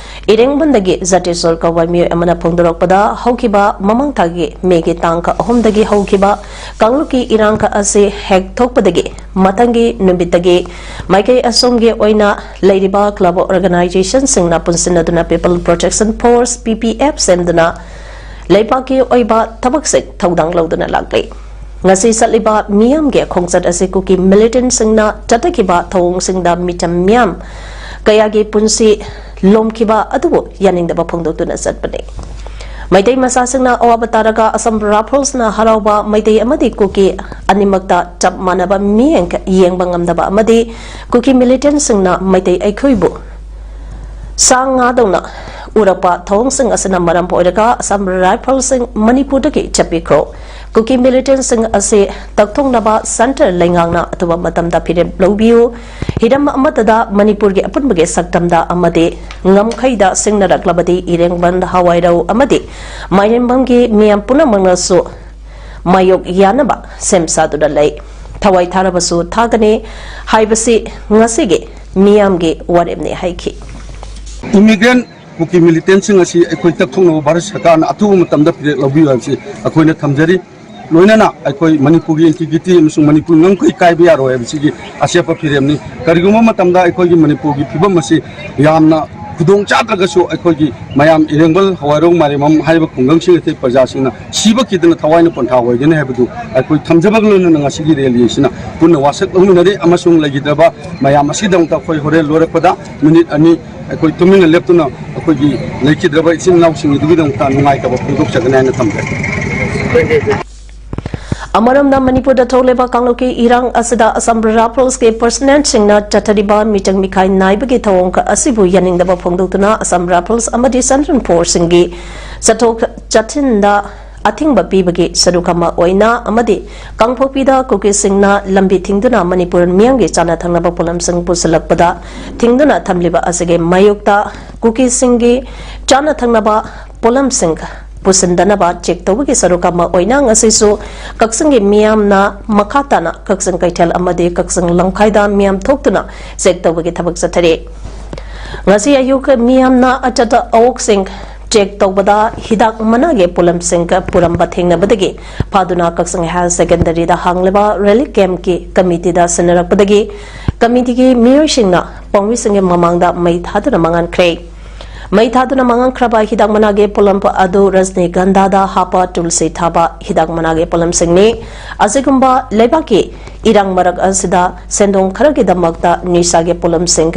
ꯏꯔꯦꯡꯕꯟꯗꯒꯤ ꯖꯇꯦꯁꯣꯔ ꯀꯧꯕ ꯃꯤꯑꯣꯏ ꯑꯃꯅ ꯐꯣꯡꯗꯣꯔꯛꯄꯗ, ꯍꯧꯈꯤꯕ ꯃꯃꯥꯡ ꯊꯥꯒꯤ ꯃꯦꯒꯤ ꯇꯥꯡ ꯑꯍꯨꯝꯗꯒꯤ ꯍꯧꯈꯤꯕ ꯀꯥꯡꯂꯨꯞꯀꯤ ꯏꯔꯥꯡ ꯑꯁꯤ ꯍꯦꯛ ꯊꯣꯛꯄꯗꯒꯤ ꯃꯊꯪꯒꯤ ꯅꯨꯃꯤꯠꯇꯒꯤ ꯃꯥꯏꯀꯩ ꯑꯁꯣꯝꯒꯤ ꯑꯣꯏꯅ ꯂꯩꯔꯤꯕ club organisationꯁꯤꯡꯅ ꯄꯨꯟꯁꯤꯟꯅꯗꯨꯅ People Protection Force, P P F, ꯁꯦꯝꯗꯨꯅ ꯂꯩꯕꯥꯛꯀꯤ ꯑꯣꯏꯕ ꯊꯕꯛꯁꯤꯡ ꯊꯧꯗꯥꯡ ꯂꯧꯗꯨꯅ ꯂꯥꯛꯂꯤ꯫ ꯉꯁꯤ ꯆꯠꯂꯤꯕ ꯃꯤꯌꯥꯝꯒꯤ ꯈꯣꯡꯆꯠ ꯑꯁꯤ ꯀꯨꯀꯤ ꯃꯤꯂꯤꯇꯦꯟꯠꯁꯤꯡꯅ ꯆꯠꯊꯈꯤꯕ ꯊꯧꯑꯣꯡꯁꯤꯡꯗ ꯃꯤꯆꯝ ꯃꯤꯌꯥꯝ ꯀꯌꯥꯒꯤ ꯄꯨꯟꯁꯤ ꯂꯣꯝꯈꯤꯕ ꯑꯗꯨꯕꯨ ꯌꯥꯅꯤꯡꯗꯕ ꯐꯣꯡꯗꯣꯛꯇꯨꯅ ꯆꯠꯄꯅꯤ꯫ ꯃꯩꯇꯩ ꯃꯆꯥꯁꯤꯡꯅ ꯑꯋꯥꯕ ꯇꯥꯔꯒ Assam Riflesꯅ ꯍꯔꯥꯎꯕ, ꯃꯩꯇꯩ ꯑꯃꯗꯤ ꯀꯨꯀꯤ ꯑꯅꯤꯃꯛꯇ ꯆꯞ ꯃꯥꯟꯅꯕ ꯃꯤꯠꯌꯦꯡ ꯌꯦꯡꯕ ꯉꯝꯗꯕ ꯑꯃꯗꯤ ꯀꯨꯀꯤ ꯃꯤꯂꯤꯇꯦꯟꯠꯁꯤꯡꯅ ꯃꯩꯇꯩ ꯑꯩꯈꯣꯏꯕꯨ ꯁꯥ ꯉꯥꯗꯧꯅ ꯎꯔꯛꯄ ꯊꯧꯑꯣꯡꯁꯤꯡ ꯑꯁꯤꯅ ꯃꯔꯝ ꯑꯣꯏꯔꯒ Assam Riflesꯁꯤꯡ ꯃꯅꯤꯄꯨꯔꯗꯒꯤ ꯆꯠꯄꯤꯈ꯭ꯔꯣ꯫ ꯀꯨꯀꯤ ꯃꯤꯂꯤꯇꯦꯟꯠꯁꯤꯡ ꯑꯁꯤ ꯇꯛꯊꯣꯛꯅꯕ centre ꯂꯩꯉꯥꯛꯅ ꯑꯊꯨꯕ ꯃꯇꯝꯗ ꯐꯤꯔꯦꯞ ꯂꯧꯕꯤꯌꯨ꯫ ꯍꯤꯔꯝ ꯑꯃꯠꯇꯗ ꯃꯅꯤꯄꯨꯔꯒꯤ ꯑꯄꯨꯟꯕꯒꯤ ꯁꯛꯇꯝꯗ ꯑꯃꯗꯤ ꯉꯝꯈꯩꯗ ꯁꯤꯡꯅꯔꯛꯂꯕꯗꯤ ꯏꯔꯦꯡꯕꯟ, ꯍꯋꯥꯏꯔꯧ ꯑꯃꯗꯤ ꯃꯥꯏꯔꯦꯝꯕꯝꯒꯤ ꯃꯤꯌꯥꯝ ꯄꯨꯝꯅꯃꯛꯅꯁꯨ ꯃꯥꯌꯣꯛ ꯌꯥꯅꯕ ꯁꯦꯝ ꯁꯥꯗꯨꯅ ꯂꯩ꯫ ꯊꯋꯥꯏ ꯊꯥꯔꯕꯁꯨ ꯊꯥꯒꯅꯤ ꯍꯥꯏꯕꯁꯤ ꯉꯁꯤꯒꯤ ꯃꯤꯌꯥꯝꯒꯤ ꯋꯥꯔꯦꯞꯅꯤ ꯍꯥꯏꯈꯤ꯫ Immigrant ꯀꯨꯀꯤ ꯃꯤꯂꯤꯇꯦꯟꯠꯁꯤꯡ ꯑꯁꯤ ꯑꯩꯈꯣꯏ ꯇꯛꯊꯣꯛꯅꯕ ꯚꯥꯔꯠ ꯁꯔꯀꯥꯔꯅ ꯑꯊꯨꯕ ꯃꯇꯝꯗ ꯐꯤꯔꯦꯞ ꯂꯧꯕꯤꯌꯨ ꯍꯥꯏꯕꯁꯤ ꯑꯩꯈꯣꯏꯅ ꯊꯝꯖꯔꯤ꯫ ꯂꯣꯏꯅꯅ ꯑꯩꯈꯣꯏ ꯃꯅꯤꯄꯨꯔꯒꯤ integrity ꯑꯃꯁꯨꯡ ꯃꯅꯤꯄꯨꯔ ꯉꯝꯈꯩ ꯀꯥꯏꯕ ꯌꯥꯔꯣꯏ ꯍꯥꯏꯕꯁꯤꯒꯤ ꯑꯆꯦꯠꯄ ꯐꯤꯔꯦꯞꯅꯤ꯫ ꯀꯔꯤꯒꯨꯝꯕ ꯃꯇꯝꯗ ꯑꯩꯈꯣꯏꯒꯤ ꯃꯅꯤꯄꯨꯔꯒꯤ ꯐꯤꯕꯝ ꯑꯁꯤ ꯌꯥꯝꯅ ꯈꯨꯗꯣꯡ ꯆꯥꯗ꯭ꯔꯒꯁꯨ ꯑꯩꯈꯣꯏꯒꯤ ꯃꯌꯥꯝ ꯏꯔꯦꯡꯕꯜ, ꯍꯋꯥꯏꯔꯣꯡ, ꯃꯥꯏꯔꯦꯝꯕꯝ ꯍꯥꯏꯔꯤꯕ ꯈꯨꯡꯒꯪꯁꯤꯡ ꯑꯁꯤ ꯄ꯭ꯔꯖꯥꯁꯤꯡꯅ ꯁꯤꯕ ꯀꯤꯗꯅ ꯊꯋꯥꯏꯅ ꯄꯣꯟꯊꯥ ꯑꯣꯏꯒꯅꯤ ꯍꯥꯏꯕꯗꯨ ꯑꯩꯈꯣꯏ ꯊꯝꯖꯕꯒ ꯂꯣꯏꯅꯅ ꯉꯁꯤꯒꯤ ꯔꯦꯂꯤ ꯑꯁꯤꯅ ꯄꯨꯟꯅ ꯋꯥꯁꯛ ꯂꯧꯃꯤꯟꯅꯔꯤ꯫ ꯑꯃꯁꯨꯡ ꯂꯩꯈꯤꯗ꯭ꯔꯕ ꯃꯌꯥꯝ ꯑꯁꯤꯒꯤꯗꯃꯛꯇ ꯑꯩꯈꯣꯏ ꯍꯣꯔꯦꯟ ꯂꯣꯏꯔꯛꯄꯗ ꯃꯤꯅꯤꯠ ꯑꯅꯤ ꯑꯩꯈꯣꯏ ꯇꯨꯃꯤꯟꯅ ꯂꯦꯞꯇꯨꯅ ꯑꯩꯈꯣꯏꯒꯤ ꯂꯩꯈꯤꯗ꯭ꯔꯕ ꯏꯆꯤꯟ ꯏꯅꯥꯎꯁꯤꯡ ꯑꯗꯨꯒꯤꯗꯃꯛꯇ ꯅꯨꯡꯉꯥꯏꯇꯕ ꯐꯣꯡꯗꯣꯛꯆꯒꯅꯤ ꯍꯥꯏꯅ ꯊꯝꯖꯒꯦ꯫ ꯑꯃꯔꯣꯝꯗ, ꯃꯅꯤꯄꯨꯔꯗ ꯊꯣꯛꯂꯤꯕ ꯀꯥꯡꯂꯨꯞꯀꯤ ꯏꯔꯥꯡ ꯑꯁꯤꯗ ꯑꯁꯥꯝ ꯔꯥꯏꯐꯜꯁꯀꯤ ꯄꯔꯁꯅꯦꯜꯁꯤꯡꯅ ꯆꯠꯊꯔꯤꯕ ꯃꯤꯇꯪ ꯃꯤꯈꯥꯏ ꯅꯥꯏꯕꯒꯤ ꯊꯧꯑꯣꯡ ꯑꯁꯤꯕꯨ ꯌꯥꯅꯤꯡꯗꯕ ꯐꯣꯡꯗꯣꯛꯇꯨꯅ ꯑꯁꯥꯝ ꯔꯥꯏꯐꯜꯁ ꯑꯃꯗꯤ ꯁꯦꯟꯇ꯭ꯔꯦꯜ ꯐꯣꯔꯁꯁꯤꯡꯒꯤ ꯆꯠꯊꯣꯛ ꯆꯠꯁꯤꯟꯗ ꯑꯊꯤꯡꯕ ꯄꯤꯕꯒꯤ ꯁꯔꯨꯛ ꯑꯃ ꯑꯣꯏꯅ ꯑꯃꯗꯤ ꯀꯥꯡꯄꯣꯛꯄꯤꯗ ꯀꯨꯀꯤꯁꯤꯡꯅ ꯂꯝꯕꯤ ꯊꯤꯡꯗꯨꯅ ꯃꯅꯤꯄꯨꯔ ꯃꯤꯌꯥꯝꯒꯤ ꯆꯥꯅ ꯊꯛꯅꯕ ꯄꯣꯠꯂꯝꯁꯤꯡ ꯄꯨꯁꯤꯜꯂꯛꯄꯗ ꯊꯤꯡꯗꯨꯅ ꯊꯝꯂꯤꯕ ꯑꯁꯤꯒꯤ ꯃꯥꯌꯣꯛꯇ ꯀꯨꯀꯤꯁꯤꯡꯒꯤ ꯆꯥꯅ ꯊꯛꯅꯕ ꯄꯣꯠꯂꯝꯁꯤꯡ ꯄꯨꯁꯤꯟꯗꯅꯕ ꯆꯦꯛ ꯇꯧꯕꯒꯤ ꯁꯔꯨꯛ ꯑꯃ ꯑꯣꯏꯅ ꯉꯁꯤꯁꯨ ꯀꯛꯆꯤꯡꯒꯤ ꯃꯤꯌꯥꯝꯅ ꯃꯈꯥ ꯇꯥꯅ ꯀꯛꯆꯤꯡ ꯀꯩꯊꯦꯜ ꯑꯃꯗꯤ ꯀꯛꯆꯤꯡ ꯂꯝꯈꯥꯏꯗ ꯃꯤꯌꯥꯝ ꯊꯣꯛꯇꯨꯅ ꯆꯦꯛ ꯇꯧꯕꯒꯤ ꯊꯕꯛ ꯆꯠꯊꯔꯤ꯫ ꯉꯁꯤ ꯑꯌꯨꯛ ꯃꯤꯌꯥꯝꯅ ꯑꯆꯠ ꯑꯋꯣꯛꯁꯤꯡ ꯆꯦꯛ ꯇꯧꯕꯗ ꯍꯤꯗꯥꯛ ꯃꯅꯥꯒꯤ ꯄꯣꯠꯂꯝꯁꯤꯡ ꯄꯨꯔꯝꯕ ꯊꯦꯡꯅꯕꯗꯒꯤ ꯐꯥꯗꯨꯅ ꯀꯛꯆꯤꯡ ꯍꯥꯌꯔ ꯁꯦꯀꯦꯟꯗꯔꯤꯗ ꯍꯥꯡꯂꯤꯕ ꯔꯤꯂꯤꯐ ꯀꯦꯝꯞꯀꯤ ꯀꯃꯤꯇꯤꯗ ꯁꯤꯟꯅꯔꯛꯄꯗꯒꯤ ꯀꯃꯤꯇꯤꯒꯤ ꯃꯤꯑꯣꯏꯁꯤꯡꯅ ꯄꯥꯎꯃꯤꯁꯤꯡꯒꯤ ꯃꯃꯥꯡꯗ ꯃꯩ ꯊꯥꯗꯨꯅ ꯃꯥꯡꯍꯟꯈ꯭ꯔꯦ꯫ ꯃꯩ ꯊꯥꯗꯨꯅ ꯃꯥꯡꯍꯟꯈ꯭ꯔꯕ ꯍꯤꯗꯥꯛ ꯃꯅꯥꯒꯤ ꯄꯣꯠꯂꯝ ꯑꯗꯨ ꯔꯖꯅꯤꯒꯟꯙꯥꯗ ꯍꯥꯞꯄ ꯇꯨꯜꯁꯤ ꯊꯥꯕ ꯍꯤꯗꯥꯛ ꯃꯅꯥꯒꯤ ꯄꯣꯠꯂꯝꯁꯤꯡꯅꯤ꯫ ꯑꯁꯤꯒꯨꯝꯕ ꯂꯩꯕꯥꯛꯀꯤ ꯏꯔꯥꯡ ꯃꯔꯛ ꯑꯁꯤꯗ ꯁꯦꯟꯗꯣꯡ ꯈꯔꯒꯤꯗꯃꯛꯇ ꯅꯤꯁꯥꯒꯤ ꯄꯣꯠꯂꯝꯁꯤꯡ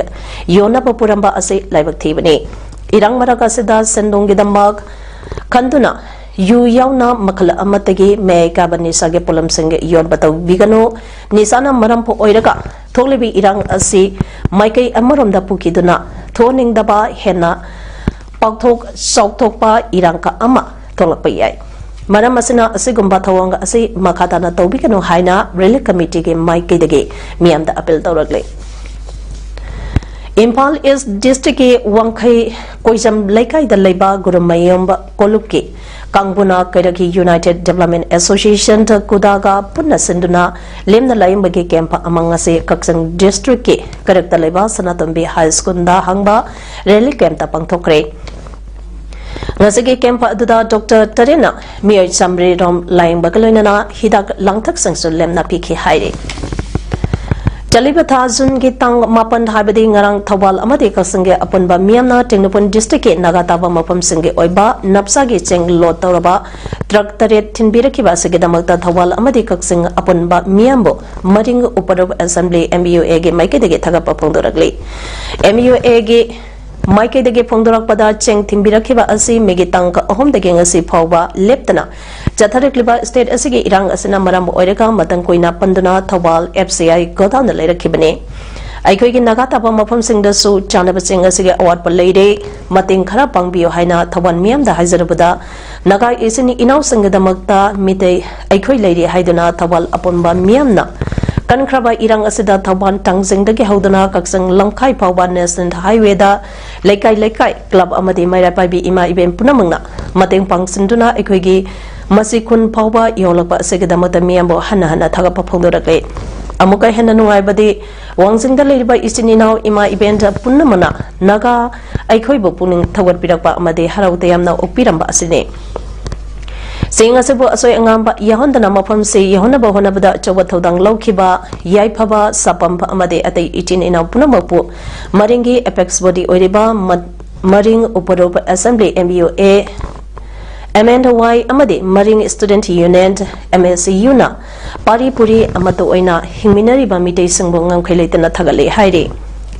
ꯌꯣꯟꯅꯕ ꯄꯨꯔꯝꯕ ꯑꯁꯤ ꯂꯥꯏꯕꯛ ꯊꯤꯕꯅꯤ꯫ ꯏꯔꯥꯡ ꯃꯔꯛ ꯑꯁꯤꯗ ꯁꯦꯟꯗꯣꯡꯒꯤꯗꯃꯛ ꯈꯟꯗꯨꯅ ꯌꯨ ꯌꯥꯎꯅ ꯃꯈꯜ ꯑꯃꯠꯇꯒꯤ ꯃꯌꯥꯏ ꯀꯥꯕ ꯅꯤꯁꯥꯒꯤ ꯄꯣꯠꯂꯝꯁꯤꯡ ꯌꯣꯟꯕ ꯇꯧꯕꯤꯒꯅꯨ꯫ ꯅꯤꯁꯥꯅ ꯃꯔꯝ ꯑꯣꯏꯔꯒ ꯊꯣꯛꯂꯤꯕ ꯏꯔꯥꯡ ꯑꯁꯤ ꯃꯥꯏꯀꯩ ꯑꯃꯔꯣꯝꯗ ꯄꯨꯈꯤꯗꯨꯅ ꯊꯣꯛꯍꯟꯅꯤꯡꯗꯕ ꯍꯦꯟꯅ ꯄꯥꯛꯊꯣꯛ ꯆꯥꯎꯊꯣꯛꯄ ꯏꯔꯥꯡ ꯑꯃ ꯊꯣꯛꯂꯛꯄ ꯌꯥꯏ꯫ ꯃꯔꯝ ꯑꯁꯤꯅ ꯑꯁꯤꯒꯨꯝꯕ ꯊꯧꯑꯣꯡ ꯑꯁꯤ ꯃꯈꯥ ꯇꯥꯅ ꯇꯧꯕꯤꯒꯅꯨ ꯍꯥꯏꯅ ꯔꯤꯂꯤꯐ ꯀꯃꯤꯇꯤꯒꯤ ꯃꯥꯏꯀꯩꯗꯒꯤ ꯃꯤꯌꯥꯝꯗ ꯑꯄꯤꯜ ꯇꯧꯔꯛꯂꯤ꯫ ꯏꯝꯐꯥꯜ ꯏꯁ ꯗꯤꯁꯇ꯭ꯔꯤꯛꯀꯤ ꯋꯥꯡꯈꯩ ꯀꯣꯏꯖꯝ ꯂꯩꯀꯥꯏꯗ ꯂꯩꯕ ꯒꯨꯔꯨꯃꯌꯨꯝ ꯀꯣꯂꯨꯞꯀꯤ ꯀꯥꯡꯕꯨꯅ ꯀꯩꯔꯛꯀꯤ ꯌꯨꯅꯥꯏꯇꯦꯠ ꯗꯤꯕꯦꯂꯞꯃꯦꯟ ꯑꯦꯁꯣꯁꯤꯌꯦꯁꯟ, ꯀꯨꯗꯥꯒ ꯄꯨꯟꯅ ꯁꯤꯟꯗꯨꯅ ꯂꯦꯝꯅ ꯂꯥꯌꯦꯡꯕꯒꯤ ꯀꯦꯝꯞ ꯑꯃ ꯉꯁꯤ ꯀꯛꯆꯤꯡ ꯗꯤꯁꯇ꯭ꯔꯤꯛꯀꯤ ꯀꯩꯔꯛꯇ ꯂꯩꯕ ꯁꯅꯥꯇꯣꯝꯕꯤ ꯍꯥꯏ ꯁ꯭ꯀꯨꯜꯗ ꯍꯥꯡꯕ ꯔꯤꯂꯤꯐ ꯀꯦꯝꯞꯇ ꯄꯥꯡꯊꯣꯛꯈ꯭ꯔꯦ꯫ ꯉꯁꯤꯒꯤ ꯀꯦꯝꯞ ꯑꯗꯨꯗ ꯗꯣꯛꯇꯔ ꯇꯔꯦꯠꯅ ꯃꯤꯑꯣꯏ ꯆꯥꯃꯔꯤ ꯔꯣꯝ ꯂꯥꯌꯦꯡꯕꯒ ꯂꯣꯏꯅꯅ ꯍꯤꯗꯥꯛ ꯂꯥꯡꯊꯛꯁꯤꯡꯁꯨ ꯂꯦꯝꯅ ꯄꯤꯈꯤ ꯍꯥꯏꯔꯤ꯫ ꯆꯠꯂꯤꯕ ꯊꯥ ꯖꯨꯟꯒꯤ ꯇꯥꯡ ꯃꯥꯄꯟ, ꯍꯥꯏꯕꯗꯤ ꯉꯔꯥꯡ, ꯊꯧꯕꯥꯜ ꯑꯃꯗꯤ ꯀꯛꯆꯤꯡꯒꯤ ꯑꯄꯨꯟꯕ ꯃꯤꯌꯥꯝꯅ ꯇꯦꯡꯅꯧꯄꯜ district ꯀꯤ ꯅꯥꯒꯥ ꯇꯥꯕ ꯃꯐꯝꯁꯤꯡꯒꯤ ꯑꯣꯏꯕ ꯅꯞꯁꯥꯒꯤ ꯆꯦꯡ load ꯇꯧꯔꯕ truck ꯇꯔꯦꯠ ꯊꯤꯟꯕꯤꯔꯛꯈꯤꯕ ꯑꯁꯤꯒꯤꯗꯃꯛꯇ ꯊꯧꯕꯥꯜ ꯑꯃꯗꯤ ꯀꯛꯆꯤꯡ ꯑꯄꯨꯟꯕ ꯃꯤꯌꯥꯝꯕꯨ ꯃꯔꯤꯡ ꯎꯄꯔꯨꯞ assembly M U A ꯒꯤ ꯃꯥꯏꯀꯩꯗꯒꯤ ꯊꯥꯒꯠꯄ ꯐꯣꯡꯗꯣꯔꯛꯂꯤ꯫ M U A ꯒꯤ ꯃꯥꯏꯀꯩꯗꯒꯤ ꯐꯣꯡꯗꯣꯔꯛꯄꯗ, ꯆꯦꯡ ꯊꯤꯟꯕꯤꯔꯛꯈꯤꯕ ꯑꯁꯤ ꯃꯦꯒꯤ ꯇꯥꯡ ꯑꯍꯨꯝꯗꯒꯤ ꯉꯁꯤ ꯐꯥꯎꯕ ꯂꯦꯞꯇꯅ ꯆꯠꯊꯔꯛꯂꯤꯕ state ꯑꯁꯤꯒꯤ ꯏꯔꯥꯡ ꯑꯁꯤꯅ ꯃꯔꯝ ꯑꯣꯏꯔꯒ ꯃꯇꯝ ꯀꯨꯏꯅ ꯄꯟꯗꯨꯅ Thoubal F C I godown ꯗ ꯂꯩꯔꯛꯈꯤꯕꯅꯤ꯫ ꯑꯩꯈꯣꯏꯒꯤ ꯅꯥꯒꯥ ꯇꯥꯕ ꯃꯐꯝꯁꯤꯡꯗꯁꯨ ꯆꯥꯅꯕ ꯆꯦꯡ ꯑꯁꯤꯒꯤ ꯑꯋꯥꯠꯄ ꯂꯩꯔꯦ, ꯃꯇꯦꯡ ꯈꯔ ꯄꯥꯡꯕꯤꯌꯨ ꯍꯥꯏꯅ ꯊꯧꯕꯥꯜ ꯃꯤꯌꯥꯝꯗ ꯍꯥꯏꯖꯔꯕꯗ, ꯅꯥꯒꯥ ꯏꯆꯤꯟ ꯏꯅꯥꯎꯁꯤꯡꯒꯤꯗꯃꯛꯇ ꯃꯤꯇꯩ ꯑꯩꯈꯣꯏ ꯂꯩꯔꯤ ꯍꯥꯏꯗꯨꯅ ꯊꯧꯕꯥꯜ ꯑꯄꯨꯟꯕ ꯃꯤꯌꯥꯝꯅ ꯀꯟꯈ꯭ꯔꯕ ꯏꯔꯥꯡ ꯑꯁꯤꯗ ꯊꯧꯕꯥꯜ ꯇꯥꯡꯖꯤꯡꯗꯒꯤ ꯍꯧꯗꯨꯅ ꯀꯛꯆꯤꯡ ꯂꯝꯈꯥꯏ ꯐꯥꯎꯕ National Highway ꯗ ꯂꯩꯀꯥꯏ ꯂꯩꯀꯥꯏ, club ꯑꯃꯗꯤ ꯃꯩꯔꯥ ꯄꯥꯏꯕꯤ ꯏꯃꯥ ꯏꯕꯦꯟ ꯄꯨꯝꯅꯃꯛꯅ ꯃꯇꯦꯡ ꯄꯥꯡꯁꯤꯟꯗꯨꯅ ꯑꯩꯈꯣꯏꯒꯤ ꯃꯁꯤ ꯈꯨꯟ ꯐꯥꯎꯕ ꯌꯧꯍꯜꯂꯛꯄ ꯑꯁꯤꯒꯤꯗꯃꯛꯇ ꯃꯤꯌꯥꯝꯕꯨ ꯍꯟꯅ ꯍꯟꯅ ꯊꯥꯒꯠꯄ ꯐꯣꯡꯗꯣꯔꯛꯂꯤ꯫ ꯑꯃꯨꯛꯀ ꯍꯦꯟꯅ ꯅꯨꯡꯉꯥꯏꯕꯗꯤ, ꯋꯥꯡꯖꯤꯡꯗ ꯂꯩꯔꯤꯕ ꯏꯆꯤꯟ ꯏꯅꯥꯎ ꯏꯃꯥ ꯏꯕꯦꯟ ꯄꯨꯝꯅꯃꯛꯅ ꯅꯥꯒꯥ ꯑꯩꯈꯣꯏꯕꯨ ꯄꯨꯛꯅꯤꯡ ꯊꯧꯒꯠꯄꯤꯔꯛꯄ ꯑꯃꯗꯤ ꯍꯔꯥꯎ ꯇꯌꯥꯝꯅ ꯑꯣꯛꯄꯤꯔꯝꯕ ꯑꯁꯤꯅꯤ꯫ ꯆꯦꯡ ꯑꯁꯤꯕꯨ ꯑꯁꯣꯏ ꯑꯉꯥꯝꯕ ꯌꯥꯎꯍꯟꯗꯅ ꯃꯐꯝꯁꯤ ꯌꯧꯍꯟꯅꯕ ꯍꯣꯠꯅꯕꯗ ꯑꯆꯧꯕ ꯊꯧꯗꯥꯡ ꯂꯧꯈꯤꯕ ꯌꯥꯏꯐꯕ ꯁꯥꯄꯝ ꯑꯃꯗꯤ ꯑꯇꯩ ꯏꯆꯤꯟ ꯏꯅꯥꯎ ꯄꯨꯝꯅꯃꯛꯄꯨ ꯃꯔꯤꯡꯒꯤ apex body ꯑꯣꯏꯔꯤꯕ ꯃ-, ꯃꯔꯤꯡ ꯎꯄꯔꯨꯞ assembly M U A, M and Y ꯑꯃꯗꯤ ꯃꯔꯤꯡ Student Union, M S U ꯅ ꯄꯥꯔꯤ ꯄꯨꯔꯤ ꯑꯃꯠꯇ ꯑꯣꯏꯅ ꯍꯤꯡꯃꯤꯟꯅꯔꯤꯕ ꯃꯤꯇꯩꯁꯤꯡꯕꯨ ꯉꯝꯈꯩ ꯂꯩꯇꯅ ꯊꯥꯒꯠꯂꯤ ꯍꯥꯏꯔꯤ꯫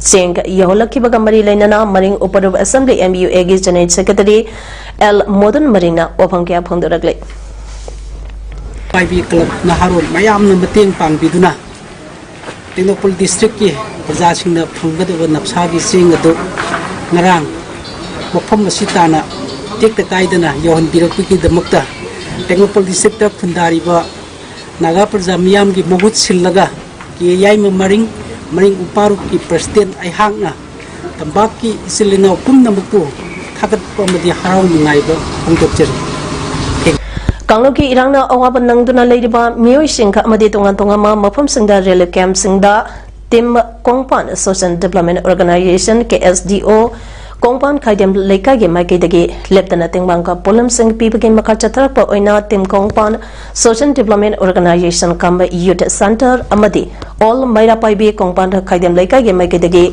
ꯆꯦꯡ ꯌꯧꯍꯜꯂꯛꯈꯤꯕꯒ ꯃꯔꯤ ꯂꯩꯅꯅ ꯃꯔꯤꯡ ꯎꯄꯔꯨꯞ assembly M U A ꯒꯤ General Secretary L ꯃꯣꯗꯟ ꯃꯔꯤꯡꯅ ꯋꯥꯐꯝ ꯀꯌꯥ ꯐꯣꯡꯗꯣꯔꯛꯂꯤ꯫ ꯄꯥꯏꯕꯤ club ꯅꯍꯥꯔꯣꯜ ꯃꯌꯥꯝꯅ ꯃꯇꯦꯡ ꯄꯥꯡꯕꯤꯗꯨꯅ ꯇꯦꯡꯅꯧꯄꯜ district ꯀꯤ ꯄ꯭ꯔꯖꯥꯁꯤꯡꯅ ꯐꯪꯒꯗꯕ ꯅꯞꯁꯥꯒꯤ ꯆꯦꯡ ꯑꯗꯨ ꯉꯔꯥꯡ ꯃꯐꯝ ꯑꯁꯤ ꯇꯥꯟꯅ ꯇꯦꯛꯇ ꯀꯥꯏꯗꯅ ꯌꯧꯍꯟꯕꯤꯔꯛꯄꯒꯤꯗꯃꯛꯇ ꯇꯦꯡꯅꯧꯄꯜ district ꯇ ꯈꯨꯟꯗꯥꯔꯤꯕ ꯅꯥꯒꯥ ꯄ꯭ꯔꯖꯥ ꯃꯤꯌꯥꯝꯒꯤ ꯃꯍꯨꯠ ꯁꯤꯜꯂꯒ ꯀꯦ ꯌꯥꯏꯃ ꯃꯔꯤꯡ, ꯃꯔꯤꯡ ꯎꯄꯥꯔꯨꯞꯀꯤ president ꯑꯩꯍꯥꯛꯅ ꯇꯝꯄꯥꯛꯀꯤ ꯏꯆꯤꯜ ꯏꯅꯥꯎ ꯄꯨꯝꯅꯃꯛꯄꯨ ꯊꯥꯒꯠꯄ ꯑꯃꯗꯤ ꯍꯔꯥꯎ ꯅꯨꯡꯉꯥꯏꯕ ꯐꯣꯡꯗꯣꯛꯆꯔꯤ꯫ ꯀꯥꯡꯂꯨꯞꯀꯤ ꯏꯔꯥꯡꯅ ꯑꯋꯥꯕ ꯅꯪꯗꯨꯅ ꯂꯩꯔꯤꯕ ꯃꯤꯑꯣꯏꯁꯤꯡ ꯑꯃꯗꯤ ꯇꯣꯉꯥꯟ ꯇꯣꯉꯥꯟꯕ ꯃꯐꯝꯁꯤꯡꯗ relief camp ꯁꯤꯡꯗ Team ꯀꯣꯡꯄꯥꯟ Social Development Organization, K S D O, ꯀꯣꯡꯄꯥꯟ ꯈꯥꯏꯗꯦꯝ ꯂꯩꯀꯥꯏꯒꯤ ꯃꯥꯏꯀꯩꯗꯒꯤ ꯂꯦꯞꯇꯅ ꯇꯦꯡꯕꯥꯡꯒ ꯄꯣꯠꯂꯝꯁꯤꯡ ꯄꯤꯕꯒꯤ ꯃꯈꯥ ꯆꯠꯊꯔꯛꯄ ꯑꯣꯏꯅ ꯇꯤꯝ ꯀꯣꯡꯄꯥꯟ Social Development Organization ꯀꯝ Youth Centre ꯑꯃꯗꯤ All ꯃꯩꯔꯥ ꯄꯥꯏꯕꯤ ꯀꯣꯡꯄꯥꯟ ꯈꯥꯏꯗꯦꯝ ꯂꯩꯀꯥꯏꯒꯤ ꯃꯥꯏꯀꯩꯗꯒꯤ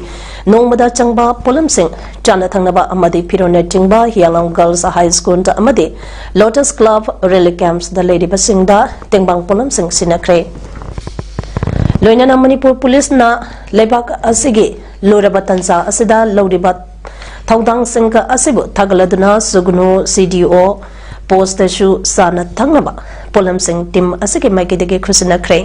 ꯅꯣꯡꯃꯗ ꯆꯪꯕ ꯄꯣꯠꯂꯝꯁꯤꯡ ꯆꯥꯅ ꯊꯛꯅꯕ ꯑꯃꯗꯤ ꯐꯤꯔꯣꯜꯅꯆꯤꯡꯕ ꯍꯤꯌꯥꯡꯂꯝ Girls High School ꯑꯃꯗꯤ Lotus Club Relief Camps ꯗ ꯂꯩꯔꯤꯕꯁꯤꯡꯗ ꯇꯦꯡꯕꯥꯡ ꯄꯣꯠꯂꯝꯁꯤꯡ ꯁꯤꯟꯅꯈ꯭ꯔꯦ꯫ ꯂꯣꯏꯅꯅ ꯃꯅꯤꯄꯨꯔ ꯄꯨꯂꯤꯁꯅ ꯂꯩꯕꯥꯛ ꯑꯁꯤꯒꯤ ꯂꯨꯔꯕ ꯇꯥꯟꯖꯥ ꯑꯁꯤꯗ ꯂꯧꯔꯤꯕ ꯊꯧꯗꯥꯡꯁꯤꯡ ꯑꯁꯤꯕꯨ ꯊꯥꯒꯠꯂꯗꯨꯅ ꯁꯨꯒꯅꯨ ꯁꯤ ꯗꯤ ꯑꯣ ꯄꯣꯁꯇꯁꯨ ꯆꯥꯅ ꯊꯛꯅꯕ ꯄꯣꯠꯂꯝꯁꯤꯡ ꯇꯤꯝ ꯑꯁꯤꯒꯤ ꯃꯥꯏꯀꯩꯗꯒꯤ ꯈꯨꯠꯁꯤꯟꯅꯈ꯭ꯔꯦ꯫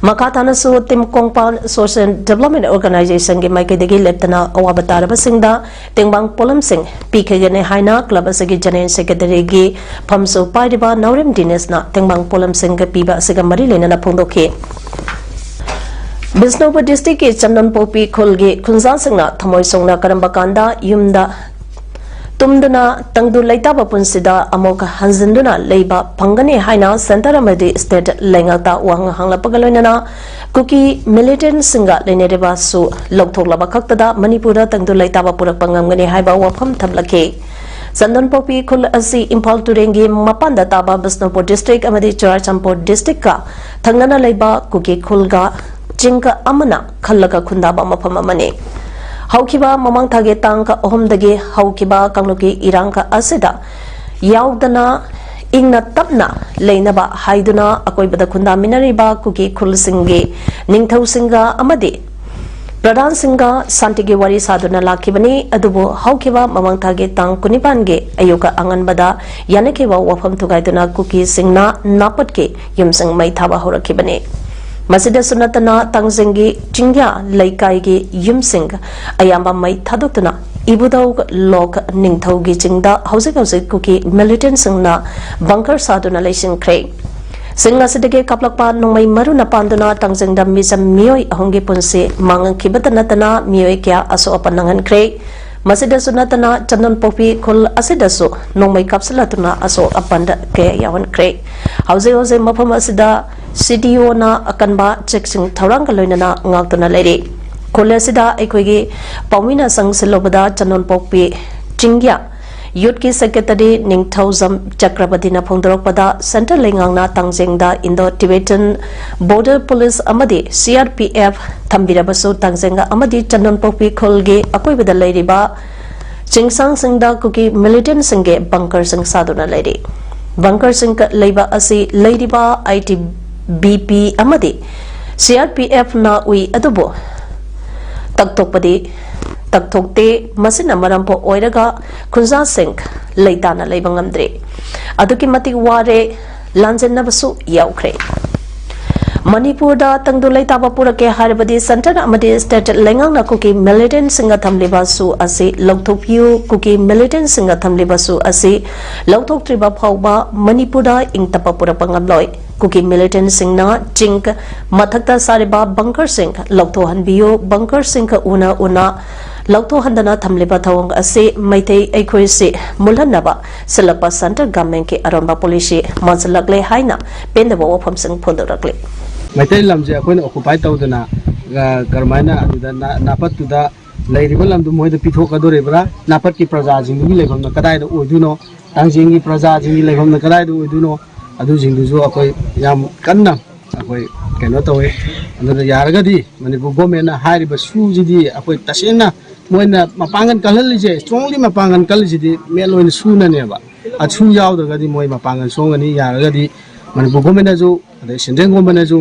ꯃꯈꯥ ꯇꯥꯅꯁꯨ ꯇꯤꯝ ꯀꯣꯡꯄꯥꯟ Social Development Organization ꯒꯤ ꯃꯥꯏꯀꯩꯗꯒꯤ ꯂꯦꯞꯇꯅ ꯑꯋꯥꯕ ꯇꯥꯔꯕꯁꯤꯡꯗ ꯇꯦꯡꯕꯥꯡ ꯄꯣꯠꯂꯝꯁꯤꯡ ꯄꯤꯈꯤꯒꯅꯤ ꯍꯥꯏꯅ ꯀ꯭ꯂꯕ ꯑꯁꯤꯒꯤ General Secretary ꯒꯤ ꯐꯝꯁꯨ ꯄꯥꯏꯔꯤꯕ ꯅꯥꯎꯔꯦꯝ ꯗꯤꯅꯦꯁꯅ ꯇꯦꯡꯕꯥꯡ ꯄꯣꯠꯂꯝꯁꯤꯡꯒ ꯄꯤꯕ ꯑꯁꯤꯒ ꯃꯔꯤ ꯂꯩꯅꯅ ꯐꯣꯡꯗꯣꯛꯈꯤ꯫ ꯕꯤꯁꯅꯨꯄꯨꯔ district ꯀꯤ ꯆꯟꯗꯣꯟꯄꯣꯛꯄꯤ ꯈꯨꯜꯒꯤ ꯈꯨꯟꯖꯥꯁꯤꯡꯅ ꯊꯃꯣꯏ ꯁꯣꯛꯅ ꯀꯔꯝꯕ ꯀꯥꯟꯗ ꯌꯨꯝꯗ ꯇꯨꯝꯗꯨꯅ ꯇꯪꯗꯨ ꯂꯩꯇꯥꯕ ꯄꯨꯟꯁꯤꯗ ꯑꯃꯨꯛ ꯍꯟꯖꯤꯟꯗꯨꯅ ꯂꯩꯕ ꯐꯪꯒꯅꯤ ꯍꯥꯏꯅ centre ꯑꯃꯗꯤ state ꯂꯩꯉꯥꯛꯇ ꯋꯥꯍꯪ ꯍꯪꯂꯛꯄꯒ ꯂꯣꯏꯅꯅ ꯀꯨꯀꯤ militant ꯁꯤꯡꯒ ꯂꯩꯅꯔꯤꯕꯁꯨ ꯂꯧꯊꯣꯛꯂꯕ ꯈꯛꯇꯗ ꯃꯅꯤꯄꯨꯔꯗ ꯇꯪꯗꯨ ꯂꯩꯇꯥꯕ ꯄꯨꯔꯛꯄ ꯉꯝꯒꯅꯤ ꯍꯥꯏꯕ ꯋꯥꯐꯝ ꯊꯝꯂꯛꯈꯤ꯫ ꯆꯟꯗꯣꯟꯄꯣꯛꯄꯤ ꯈꯨꯜ ꯑꯁꯤ ꯏꯝꯐꯥꯜ ꯇꯨꯔꯦꯜꯒꯤ ꯃꯄꯥꯟꯗ ꯇꯥꯕ ꯕꯤꯁꯅꯨꯄꯨꯔ district ꯑꯃꯗꯤ ꯆꯨꯔꯥꯆꯥꯟꯄꯨꯔ district ꯀ ꯊꯪꯅꯅ ꯂꯩꯕ ꯀꯨꯀꯤ ꯈꯨꯜꯒ ꯆꯤꯡꯒ ꯑꯃꯅ ꯈꯜꯂꯒ ꯈꯨꯟꯗꯥꯕ ꯃꯐꯝ ꯑꯃꯅꯤ꯫ ꯍꯧꯈꯤꯕ ꯃꯃꯥꯡ ꯊꯥꯒꯤ ꯇꯥꯡ ꯑꯍꯨꯝꯗꯒꯤ ꯍꯧꯈꯤꯕ ꯀꯥꯡꯂꯨꯞꯀꯤ ꯏꯔꯥꯡ ꯑꯁꯤꯗ ꯌꯥꯎꯗꯅ ꯏꯪꯅ ꯇꯞꯅ ꯂꯩꯅꯕ ꯍꯥꯏꯗꯨꯅ ꯑꯀꯣꯏꯕꯗ ꯈꯨꯟꯗꯥꯃꯤꯟꯅꯔꯤꯕ ꯀꯨꯀꯤ ꯈꯨꯜꯁꯤꯡꯒꯤ ꯅꯤꯡꯊꯧꯁꯤꯡꯒ ꯑꯃꯗꯤ ꯄ꯭ꯔꯙꯥꯟꯁꯤꯡꯒ ꯁꯥꯟꯇꯤꯒꯤ ꯋꯥꯔꯤ ꯁꯥꯗꯨꯅ ꯂꯥꯛꯈꯤꯕꯅꯤ꯫ ꯑꯗꯨꯕꯨ ꯍꯧꯈꯤꯕ ꯃꯃꯥꯡ ꯊꯥꯒꯤ ꯇꯥꯡ ꯀꯨꯟꯅꯤꯄꯥꯟꯒꯤ ꯑꯌꯨꯛ ꯑꯉꯟꯕꯗ ꯌꯥꯅꯈꯤꯕ ꯋꯥꯐꯝ ꯊꯨꯒꯥꯏꯗꯨꯅ ꯀꯨꯀꯤꯁꯤꯡꯅ ꯅꯥꯄꯠꯀꯤ ꯌꯨꯝꯁꯤꯡ ꯃꯩ ꯊꯥꯕ ꯍꯧꯔꯛꯈꯤꯕꯅꯤ꯫ ꯃꯁꯤꯗꯁꯨ ꯅꯠꯇꯅ ꯇꯥꯡꯖꯤꯡꯒꯤ ꯆꯤꯡꯌꯥ ꯂꯩꯀꯥꯏꯒꯤ ꯌꯨꯝꯁꯤꯡ ꯑꯌꯥꯝꯕ ꯃꯩ ꯊꯥꯗꯣꯛꯇꯨꯅ ꯏꯕꯨꯙꯧ ꯂꯣꯛ ꯅꯤꯡꯊꯧꯒꯤ ꯆꯤꯡꯗ ꯍꯧꯖꯤꯛ ꯍꯧꯖꯤꯛ ꯀꯨꯀꯤ militant ꯁꯤꯡꯅ bunker ꯁꯥꯗꯨꯅ ꯂꯩꯁꯤꯟꯈ꯭ꯔꯦ꯫ ꯁꯤꯡ ꯑꯁꯤꯗꯒꯤ ꯀꯥꯞꯂꯛꯄ ꯅꯣꯡꯃꯩ ꯃꯔꯨꯅ ꯄꯥꯟꯗꯨꯅ ꯇꯥꯡꯖꯤꯡꯗ ꯃꯤꯆꯝ ꯃꯤꯑꯣꯏ ꯑꯍꯨꯝꯒꯤ ꯄꯨꯟꯁꯤ ꯃꯥꯡꯍꯟꯈꯤꯕꯇ ꯅꯠꯇꯅ ꯃꯤꯑꯣꯏ ꯀꯌꯥ ꯑꯁꯣꯛ ꯑꯄꯟ ꯅꯪꯍꯟꯈ꯭ꯔꯦ꯫ ꯃꯁꯤꯗꯁꯨ ꯅꯠꯇꯅ ꯆꯟꯗꯣꯟꯄꯣꯛꯄꯤ ꯈꯨꯜ ꯑꯁꯤꯗꯁꯨ ꯅꯣꯡꯃꯩ ꯀꯥꯞꯁꯤꯜꯂꯛꯇꯨꯅ ꯑꯁꯣꯛ ꯑꯄꯟ ꯀꯌꯥ ꯌꯥꯎꯍꯟꯈ꯭ꯔꯦ꯫ ꯍꯧꯖꯤꯛ ꯍꯧꯖꯤꯛ ꯃꯐꯝ ꯑꯁꯤꯗ ꯁꯤ ꯗꯤ ꯑꯣꯅ ꯑꯀꯟꯕ ꯆꯦꯛꯁꯤꯟ ꯊꯧꯔꯥꯡꯒ ꯂꯣꯏꯅꯅ ꯉꯥꯛꯇꯨꯅ ꯂꯩꯔꯤ꯫ ꯈꯨꯜ ꯑꯁꯤꯗ ꯑꯩꯈꯣꯏꯒꯤ ꯄꯥꯎꯃꯤꯅ ꯆꯪꯁꯤꯜꯂꯨꯕꯗ ꯆꯟꯗꯣꯟꯄꯣꯛꯄꯤ ꯆꯤꯡꯌꯥ ꯌꯨꯠꯀꯤ ꯁꯦꯀ꯭ꯔꯦꯇꯔꯤ ꯅꯤꯡꯊꯧꯖꯝ ꯆꯀ꯭ꯔꯕꯇꯤꯅ ꯐꯣꯡꯗꯣꯔꯛꯄꯗ, ꯁꯦꯟꯇꯔ ꯂꯩꯉꯥꯛꯅ ꯇꯥꯡꯖꯦꯡꯗ ꯏꯟꯗꯣ ꯇꯤꯕꯦꯇꯟ ꯕꯣꯔꯗꯔ ꯄꯨꯂꯤꯁ ꯑꯃꯗꯤ ꯁꯤ ꯑꯥꯔ ꯄꯤ ꯑꯦꯐ ꯊꯝꯕꯤꯔꯕꯁꯨ, ꯇꯥꯡꯖꯦꯡꯒ ꯑꯃꯗꯤ ꯆꯟꯗꯣꯟꯄꯣꯛꯄꯤ ꯈꯨꯜꯒꯤ ꯑꯀꯣꯏꯕꯗ ꯂꯩꯔꯤꯕ ꯆꯤꯡꯁꯥꯡꯁꯤꯡꯗ ꯀꯨꯀꯤ ꯃꯤꯂꯤꯇꯦꯟꯠꯁꯤꯡꯒꯤ ꯕꯪꯀꯔꯁꯤꯡ ꯁꯥꯗꯨꯅ ꯂꯩꯔꯤ꯫ ꯕꯪꯀꯔꯁꯤꯡ ꯂꯩꯕ ꯑꯁꯤ ꯂꯩꯔꯤꯕ ꯑꯥꯏ ꯇꯤ ꯕꯤ ꯄꯤ ꯑꯃꯗꯤ ꯁꯤ ꯑꯥꯔ ꯄꯤ ꯑꯦꯐꯅ ꯎꯏ, ꯑꯗꯨꯕꯨ ꯇꯛꯊꯣꯛꯄꯗꯤ ꯇꯛꯊꯣꯛꯇꯦ꯫ ꯃꯁꯤꯅ ꯃꯔꯝ ꯑꯣꯏꯔꯒ ꯈꯨꯟꯖꯥꯁꯤꯡ ꯂꯩꯇꯥꯅ ꯂꯩꯕ ꯉꯝꯗ꯭ꯔꯦ꯫ ꯑꯗꯨꯛꯀꯤ ꯃꯇꯤꯛ ꯋꯥꯔꯦ, ꯂꯥꯟꯖꯦꯟꯅꯕꯁꯨ ꯌꯥꯎꯈ꯭ꯔꯦ꯫ ꯃꯅꯤꯄꯨꯔꯗ ꯇꯪꯗꯨ ꯂꯩꯇꯥꯕ ꯄꯨꯔꯛꯀꯦ ꯍꯥꯏꯔꯕꯗꯤ ꯁꯦꯟꯇꯔ ꯑꯃꯗꯤ ꯁ꯭ꯇꯦꯠ ꯂꯩꯉꯥꯛꯅ ꯀꯨꯀꯤ ꯃꯤꯂꯤꯇꯦꯟꯠꯁꯤꯡꯒ ꯊꯝꯂꯤꯕ ꯁꯨ ꯑꯁꯤ ꯂꯧꯊꯣꯛꯄꯤꯌꯨ꯫ ꯀꯨꯀꯤ ꯃꯤꯂꯤꯇꯦꯟꯠꯁꯤꯡꯒ ꯊꯝꯂꯤꯕ ꯁꯨ ꯑꯁꯤ ꯂꯧꯊꯣꯛꯇ꯭ꯔꯤꯕ ꯐꯥꯎꯕ ꯃꯅꯤꯄꯨꯔꯗ ꯏꯪ ꯇꯞꯄ ꯄꯨꯔꯛꯄ ꯉꯝꯂꯣꯏ꯫ ꯀꯨꯀꯤ ꯃꯤꯂꯤꯇꯦꯟꯠꯁꯤꯡꯅ ꯆꯤꯡ ꯃꯊꯛꯇ ꯁꯥꯔꯤꯕ ꯕꯪꯀꯔꯁꯤꯡ ꯂꯧꯊꯣꯛꯍꯟꯕꯤꯌꯨ꯫ ꯕꯪꯀꯔꯁꯤꯡ ꯎꯅ ꯎꯅ ꯂꯧꯊꯣꯛꯍꯟꯗꯅ ꯊꯝꯂꯤꯕ ꯊꯧꯑꯣꯡ ꯑꯁꯤ ꯃꯩꯇꯩ ꯑꯩꯈꯣꯏꯁꯤ ꯃꯨꯜꯍꯟꯅꯕ ꯁꯤꯜꯂꯛꯄ ꯁꯦꯟꯇꯔ ꯒꯚꯔꯟꯃꯦꯟꯠꯀꯤ ꯑꯔꯣꯟꯕ ꯄꯣꯂꯤꯁꯤ ꯃꯥꯟꯁꯤꯜꯂꯛꯂꯦ ꯍꯥꯏꯅ ꯄꯦꯟꯗꯕ ꯋꯥꯐꯝꯁꯤꯡ ꯐꯣꯡꯗꯣꯔꯛꯂꯤ꯫ ꯃꯩꯇꯩ ꯂꯝꯁꯦ ꯑꯩꯈꯣꯏꯅ ꯑꯣꯀꯨꯄꯥꯏ ꯇꯧꯗꯅ ꯑ, ꯀꯔꯝꯍꯥꯏꯅ ꯑꯗꯨꯗ ꯅꯥ- ꯅꯥꯄꯠꯇꯨꯗ ꯂꯩꯔꯤꯕ ꯂꯝꯗꯨ ꯃꯣꯏꯗ ꯄꯤꯊꯣꯛꯀꯗꯣꯔꯤꯕ꯭ꯔꯥ? ꯅꯥꯄꯠꯀꯤ ꯄ꯭ꯔꯖꯥꯁꯤꯡꯗꯨꯒꯤ ꯂꯩꯐꯝꯅ ꯀꯗꯥꯏꯗ ꯑꯣꯏꯗꯣꯏꯅꯣ? ꯇꯥꯡꯖꯦꯡꯒꯤ ꯄ꯭ꯔꯖꯥꯁꯤꯡꯒꯤ ꯂꯩꯐꯝꯅ ꯀꯗꯥꯏꯗ ꯑꯣꯏꯗꯣꯏꯅꯣ? ꯑꯗꯨꯁꯤꯡꯗꯨꯁꯨ ꯑꯩꯈꯣꯏ ꯌꯥꯝ ꯀꯟꯅ ꯑꯩꯈꯣꯏ ꯀꯩꯅꯣ ꯇꯧꯋꯤ꯫ ꯑꯗꯨꯅ ꯌꯥꯔꯒꯗꯤ ꯃꯅꯤꯄꯨꯔ ꯒꯣꯔꯃꯦꯟꯅ ꯍꯥꯏꯔꯤꯕ ꯁꯨꯁꯤꯗꯤ ꯑꯩꯈꯣꯏ ꯇꯁꯦꯡꯅ ꯃꯣꯏꯅ ꯃꯄꯥꯡꯒꯜ ꯀꯜꯍꯜꯂꯤꯁꯦ, ꯁ꯭ꯇꯔꯣꯡꯂꯤ ꯃꯄꯥꯡꯒꯜ ꯀꯜꯂꯤꯁꯤꯗꯤ ꯃꯦꯠ ꯑꯣꯏꯅ ꯁꯨꯅꯅꯦꯕ꯫ ꯑꯁꯨ ꯌꯥꯎꯗ꯭ꯔꯒꯗꯤ ꯃꯣꯏ ꯃꯄꯥꯡꯒꯜ ꯁꯣꯡꯒꯅꯤ꯫ ꯌꯥꯔꯒꯗꯤ ꯃꯅꯤꯄꯨꯔ ꯒꯣꯔꯃꯦꯟꯅꯁꯨ ꯑꯗꯩ ꯁꯦꯟꯇ꯭ꯔꯦꯜ ꯒꯣꯔꯃꯦꯟꯅꯁꯨ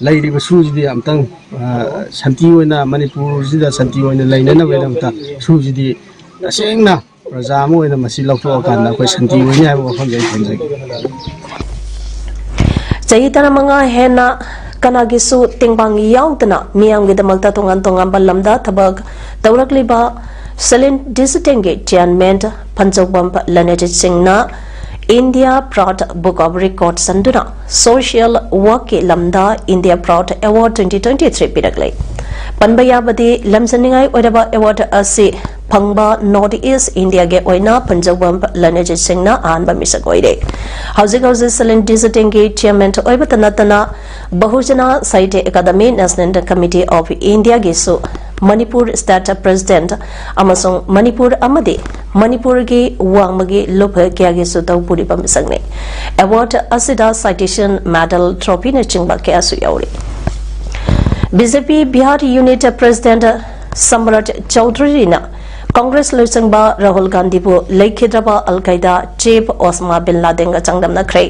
ꯂꯩꯔꯤꯕ ꯁꯨꯁꯤꯗꯤ ꯑꯝꯇꯪ ꯑ, ꯁꯥꯟꯇꯤ ꯑꯣꯏꯅ, ꯃꯅꯤꯄꯨꯔꯁꯤꯗ ꯁꯥꯟꯇꯤ ꯑꯣꯏꯅ ꯂꯩꯅꯅꯕꯒꯤꯗꯃꯛꯇ ꯁꯨꯁꯤꯗꯤ ꯇꯁꯦꯡꯅ ꯄ꯭ꯔꯖꯥ ꯑꯃ ꯑꯣꯏꯅ ꯃꯁꯤ ꯂꯧꯊꯣꯛꯑꯀꯥꯟꯗ ꯑꯩꯈꯣꯏ ꯁꯥꯟꯇꯤ ꯑꯣꯏꯅꯤ ꯍꯥꯏꯕ ꯋꯥꯐꯝꯁꯦ ꯑꯩ ꯊꯝꯖꯒꯦ꯫ ꯆꯍꯤ ꯇꯔꯥꯃꯉꯥ ꯍꯦꯟꯅ ꯀꯅꯥꯒꯤꯁꯨ ꯇꯦꯡꯕꯥꯡ ꯌꯥꯎꯗꯅ ꯃꯤꯌꯥꯝꯒꯤꯗꯃꯛꯇ ꯇꯣꯉꯥꯟ ꯇꯣꯉꯥꯟꯕ ꯂꯝꯗ ꯊꯕꯛ ꯇꯧꯔꯛꯂꯤꯕ ꯁꯂꯤꯟ ꯗꯤꯖꯤꯇꯦꯜꯒꯤ ꯆꯤꯌꯥꯔꯃꯦꯟ ꯐꯟꯖꯧꯕꯝ ꯂꯅꯦꯖꯤꯠ ꯁꯤꯡꯅ India Proud Book of Records ꯆꯟꯗꯨꯅ social workꯀꯤ ꯂꯝꯗ India Proud Award twenty twenty three ꯄꯤꯔꯛꯂꯦ꯫ ꯄꯟꯕ ꯌꯥꯕꯗꯤ, ꯂꯝꯖꯟꯅꯤꯡꯉꯥꯏ ꯑꯣꯏꯔꯕ ꯑꯦꯋꯥꯔꯗ ꯑꯁꯤ ꯐꯪꯕ North East Indiaꯒꯤ ꯑꯣꯏꯅ ꯄꯟꯖꯧꯕꯝ ꯂꯅꯖꯤꯠ ꯁꯤꯡꯅ ꯑꯍꯥꯟꯕ ꯃꯤꯁꯛ ꯑꯣꯏꯔꯦ꯫ ꯍꯧꯖꯤꯛ ꯍꯧꯖꯤꯛ ꯁꯂꯤꯟ ꯗꯤꯖꯤꯇꯦꯟꯒꯤ chairman ꯑꯣꯏꯕꯇ ꯅꯠꯇꯅ Bahujana Sahitya academy National Committee of Indiaꯒꯤꯁꯨ ꯃꯅꯤꯄꯨꯔ state president ꯑꯃꯁꯨꯡ ꯃꯅꯤꯄꯨꯔ ꯑꯃꯗꯤ ꯃꯅꯤꯄꯨꯔꯒꯤ ꯋꯥꯡꯃꯒꯤ ꯂꯨꯞ ꯀꯌꯥꯒꯤꯁꯨ ꯇꯧ ꯄꯨꯔꯤꯕ ꯃꯤꯁꯛꯅꯤ꯫ Award ꯑꯁꯤꯗ citation, medal, trophyꯅꯆꯤꯡꯕ ꯀꯌꯥꯁꯨ ꯌꯥꯎꯔꯤ꯫ BJP Bihar unit president ꯁꯝꯔꯠ ꯆꯧꯙꯨꯔꯤꯅ Congress ꯂꯨꯆꯤꯡꯕ ꯔꯥꯍꯨꯜ ꯒꯥꯟꯙꯤꯕꯨ ꯂꯩꯈꯤꯗ꯭ꯔꯕ ꯑꯜ ꯀꯥꯏꯗꯥ chief ꯑꯣꯁꯃꯥ ꯕꯤꯟ ꯂꯥꯗꯦꯟꯒ ꯆꯥꯡꯗꯝꯅꯈ꯭ꯔꯦ꯫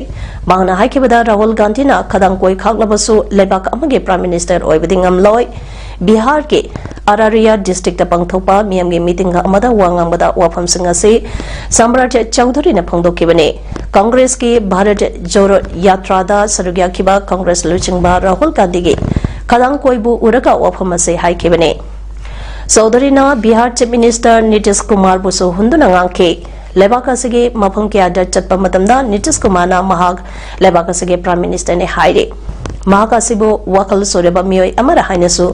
ꯃꯍꯥꯛꯅ ꯍꯥꯏꯈꯤꯕꯗ ꯔꯥꯍꯨꯜ ꯒꯥꯟꯙꯤꯅ ꯈꯗꯥꯡ ꯀꯣꯏ ꯈꯥꯛꯂꯕꯁꯨ ꯂꯩꯕꯥꯛ ꯑꯃꯒꯤ prime minister ꯑꯣꯏꯕꯗꯤ ꯉꯝꯂꯣꯏ꯫ ꯕꯤꯍꯥꯔꯒꯤ ꯑꯔꯥꯔꯤꯌꯥ districtꯇ ꯄꯥꯡꯊꯣꯛꯄ ꯃꯤꯌꯥꯝꯒꯤ meeting ꯑꯃꯗ ꯋꯥ ꯉꯥꯡꯕꯗ ꯋꯥꯐꯝꯁꯤꯡ ꯑꯁꯤ ꯁꯝꯔꯥꯖ ꯆꯧꯙꯨꯔꯤꯅ ꯐꯣꯡꯗꯣꯛꯈꯤꯕꯅꯤ꯫ ꯀꯪꯒ꯭ꯔꯦꯁꯀꯤ ꯚꯥꯔꯠ ꯖꯣꯔꯣ ꯌꯥꯇ꯭ꯔꯥꯗ ꯁꯔꯨꯛ ꯌꯥꯈꯤꯕ ꯀꯪꯒ꯭ꯔꯦꯁ ꯂꯨꯆꯤꯡꯕ ꯔꯥꯍꯨꯜ ꯒꯥꯟꯙꯤꯒꯤ ꯈꯗꯥꯡ ꯀꯣꯏꯕꯨ ꯎꯔꯒ ꯋꯥꯐꯝ ꯑꯁꯤ ꯍꯥꯏꯈꯤꯕꯅꯤ꯫ ꯆꯧꯙꯨꯔꯤꯅ ꯕꯤꯍꯥꯔ chief minister ꯅꯤꯇꯤꯁ ꯀꯨꯃꯥꯔꯕꯨꯁꯨ ꯍꯨꯟꯗꯨꯅ ꯉꯥꯡꯈꯤ꯫ ꯂꯩꯕꯥꯛ ꯑꯁꯤꯒꯤ ꯃꯐꯝ ꯀꯌꯥꯗ ꯆꯠꯄ ꯃꯇꯝꯗ ꯅꯤꯇꯤꯁ ꯀꯨꯃꯥꯔꯅ ꯃꯍꯥꯛ ꯂꯩꯕꯥꯛ ꯑꯁꯤꯒꯤ prime ministerꯅꯤ ꯍꯥꯏꯔꯤ꯫ ꯃꯍꯥꯛ ꯑꯁꯤꯕꯨ ꯋꯥꯈꯜ ꯆꯣꯏꯔꯕ ꯃꯤꯑꯣꯏ ꯑꯃꯔ ꯍꯥꯏꯅꯁꯨ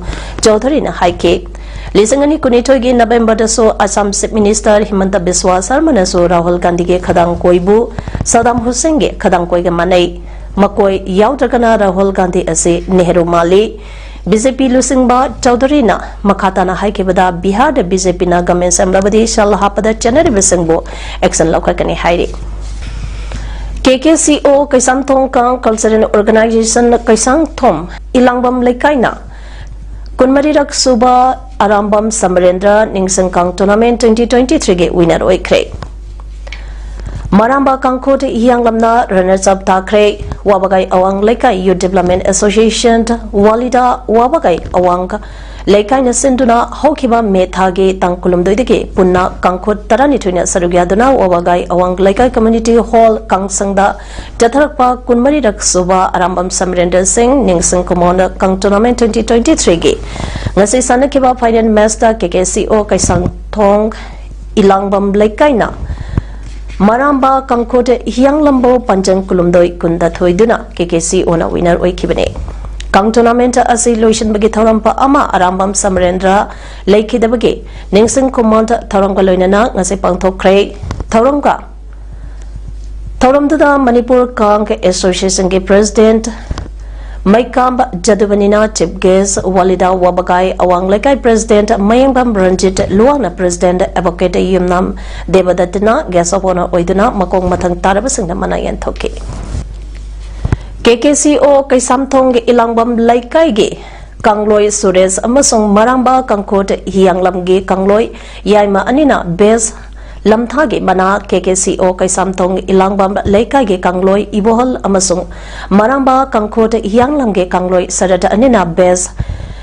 ꯆꯧꯙꯨꯔꯤꯅ ꯍꯥꯏꯈꯤ꯫ ꯂꯤꯁꯤꯡ ꯑꯅꯤ ꯀꯨꯟꯅꯤꯊꯣꯏꯒꯤ Novemberꯗꯁꯨ ꯑꯁꯥꯝ chief minister ꯍꯤꯃꯟꯇ ꯕꯤꯁ꯭ꯋꯥ ꯁꯔꯃꯅꯁꯨ ꯔꯥꯍꯨꯜ ꯒꯥꯟꯙꯤꯒꯤ ꯈꯗꯥꯡ ꯀꯣꯏꯕꯨ ꯁꯗꯥꯝ ꯍꯨꯁꯦꯟꯒꯤ ꯈꯗꯥꯡ ꯀꯣꯏꯒ ꯃꯥꯟꯅꯩ꯫ ꯃꯀꯣꯏ ꯌꯥꯎꯗ꯭ꯔꯒꯅ ꯔꯥꯍꯨꯜ ꯒꯥꯟꯙꯤ ꯑꯁꯤ ꯅꯦꯍꯔꯨ ꯃꯥꯜꯂꯤ꯫ BJP ꯂꯨꯆꯤꯡꯕ ꯆꯧꯙꯨꯔꯤꯅ ꯃꯈꯥ ꯇꯥꯅ ꯍꯥꯏꯈꯤꯕꯗ ꯕꯤꯍꯥꯔꯗ BJPꯅ government ꯁꯦꯝꯂꯕꯗꯤ shell ꯍꯥꯞꯄꯗ ꯆꯠꯅꯔꯤꯕꯁꯤꯡꯕꯨ action ꯂꯧꯈꯠꯀꯅꯤ ꯍꯥꯏꯔꯤ꯫ KKCO ꯀꯩꯁꯥꯝꯊꯣꯡ ꯀꯥꯡ cultural organisation ꯀꯩꯁꯥꯝꯊꯣꯡ ꯏꯂꯥꯡꯕꯝ ꯂꯩꯀꯥꯏꯅ ꯀꯨꯟꯃꯔꯤꯔꯛ ꯁꯨꯕ ꯑꯔꯥꯝꯕꯝ ꯁꯃꯔꯦꯟꯗ꯭ꯔ ꯅꯤꯡꯁꯤꯡ ꯀꯥꯡ tournament twenty twenty threeꯒꯤ winner ꯑꯣꯏꯈ꯭ꯔꯦ꯫ ꯃꯔꯥꯝꯕ ꯀꯥꯡꯈꯨꯠ ꯍꯤꯌꯥꯡꯂꯝꯅ runners up ꯇꯥꯈ꯭ꯔꯦ꯫ ꯋꯥꯕꯒꯥꯏ ꯑꯋꯥꯡ ꯂꯩꯀꯥꯏ Youth Development Association, ꯋꯥꯂꯤꯗꯥ ꯋꯥꯕꯒꯥꯏ ꯑꯋꯥꯡ ꯂꯩꯀꯥꯏꯅ ꯁꯤꯟꯗꯨꯅ ꯍꯧꯈꯤꯕ ꯃꯦ ꯊꯥꯒꯤ ꯇꯥꯡ ꯀꯨꯟꯍꯨꯝꯗꯣꯏꯗꯒꯤ ꯄꯨꯟꯅ ꯀꯥꯡꯈꯨꯠ ꯇꯔꯥꯅꯤꯊꯣꯏꯅ ꯁꯔꯨꯛ ꯌꯥꯗꯨꯅ ꯋꯥꯕꯒꯥꯏ ꯑꯋꯥꯡ ꯂꯩꯀꯥꯏ community hall ꯀꯥꯡꯁꯪꯗ ꯆꯠꯊꯔꯛꯄ ꯀꯨꯟꯃꯔꯤꯔꯛ ꯁꯨꯕ ꯑꯔꯥꯝꯕꯝ ꯁꯃꯔꯦꯟꯗ꯭ꯔ ꯁꯤꯡ ꯅꯤꯡꯁꯤꯡ ꯀꯨꯃꯣꯟ ꯀꯥꯡ tournament twenty twenty threeꯒꯤ ꯉꯁꯤ ꯁꯥꯟꯅꯈꯤꯕ final matchꯇ KKCO ꯀꯩꯁꯥꯝꯊꯣꯡ ꯏꯂꯥꯡꯕꯝ ꯂꯩꯀꯥꯏꯅ ꯃꯔꯥꯝꯕ ꯀꯥꯡꯈꯨꯠ ꯍꯤꯌꯥꯡꯂꯝꯕꯨ ꯄꯥꯟꯖꯟ ꯀꯨꯟꯍꯨꯝꯗꯣꯏ ꯀꯨꯟꯗ ꯊꯣꯏꯗꯨꯅ KKCOꯅ winner ꯑꯣꯏꯈꯤꯕꯅꯤ꯫ ꯀꯥꯡ tournament ꯑꯁꯤ ꯂꯣꯏꯁꯤꯟꯕꯒꯤ ꯊꯧꯔꯝ ꯑꯃ ꯑꯔꯥꯝꯕꯝ ꯁꯃꯔꯦꯟꯗ꯭ꯔ ꯂꯩꯈꯤꯗꯕꯒꯤ ꯅꯤꯡꯁꯤꯡ ꯈꯨꯃꯣꯟ ꯊꯧꯔꯝꯒ ꯂꯣꯏꯅꯅ ꯉꯁꯤ ꯄꯥꯡꯊꯣꯛꯈ꯭ꯔꯦ꯫ ꯊꯧꯔꯝꯒ ꯊꯧꯔꯝꯗꯨꯗ ꯃꯅꯤꯄꯨꯔ ꯀꯥꯡ association ꯒꯤ president ꯃꯩꯀꯥꯝꯕ ꯖꯗꯨꯕꯅꯤꯅ chief guest, ꯋꯥꯂꯤꯗꯥ ꯋꯥꯕꯒꯥꯏ ꯑꯋꯥꯡ ꯂꯩꯀꯥꯏ president Mayengbam Ranjit, ꯂꯨꯋꯥꯡꯅ president advocate Yumnam ꯗꯦꯕꯗꯠꯇꯅ guest of honour ꯑꯣꯏꯗꯨꯅ ꯃꯈꯣꯡ ꯃꯊꯪ ꯇꯥꯔꯕꯁꯤꯡꯅ ꯃꯅꯥ ꯌꯦꯟꯊꯣꯛꯈꯤ꯫ ꯀꯦ ꯀꯦ ꯁꯤ ꯑꯣ ꯀꯩꯁꯥꯝꯊꯣꯡꯒꯤ ꯏꯂꯥꯡꯕꯝ ꯂꯩꯀꯥꯏꯒꯤ ꯀꯥꯡꯂꯣꯏ ꯁꯨꯔꯦꯁ ꯑꯃꯁꯨꯡ ꯃꯔꯥꯝꯕ ꯀꯥꯡꯈꯣꯠ ꯍꯤꯌꯥꯡꯂꯝꯒꯤ ꯀꯥꯡꯂꯣꯏ ꯌꯥꯏꯃ ꯑꯅꯤꯅ best ꯂꯝꯊꯥꯒꯤ ꯃꯅꯥ, ꯀꯦ ꯀꯦ ꯁꯤ ꯑꯣ ꯀꯩꯁꯥꯝꯊꯣꯡ ꯏꯂꯥꯡꯕꯝ ꯂꯩꯀꯥꯏꯒꯤ ꯀꯥꯡꯂꯣꯏ ꯏꯕꯣꯍꯜ ꯑꯃꯁꯨꯡ ꯃꯔꯥꯝꯕ ꯀꯥꯡꯈꯣꯠ ꯍꯤꯌꯥꯡꯂꯝꯒꯤ ꯀꯥꯡꯂꯣꯏ ꯁꯔꯠ ꯑꯅꯤꯅ best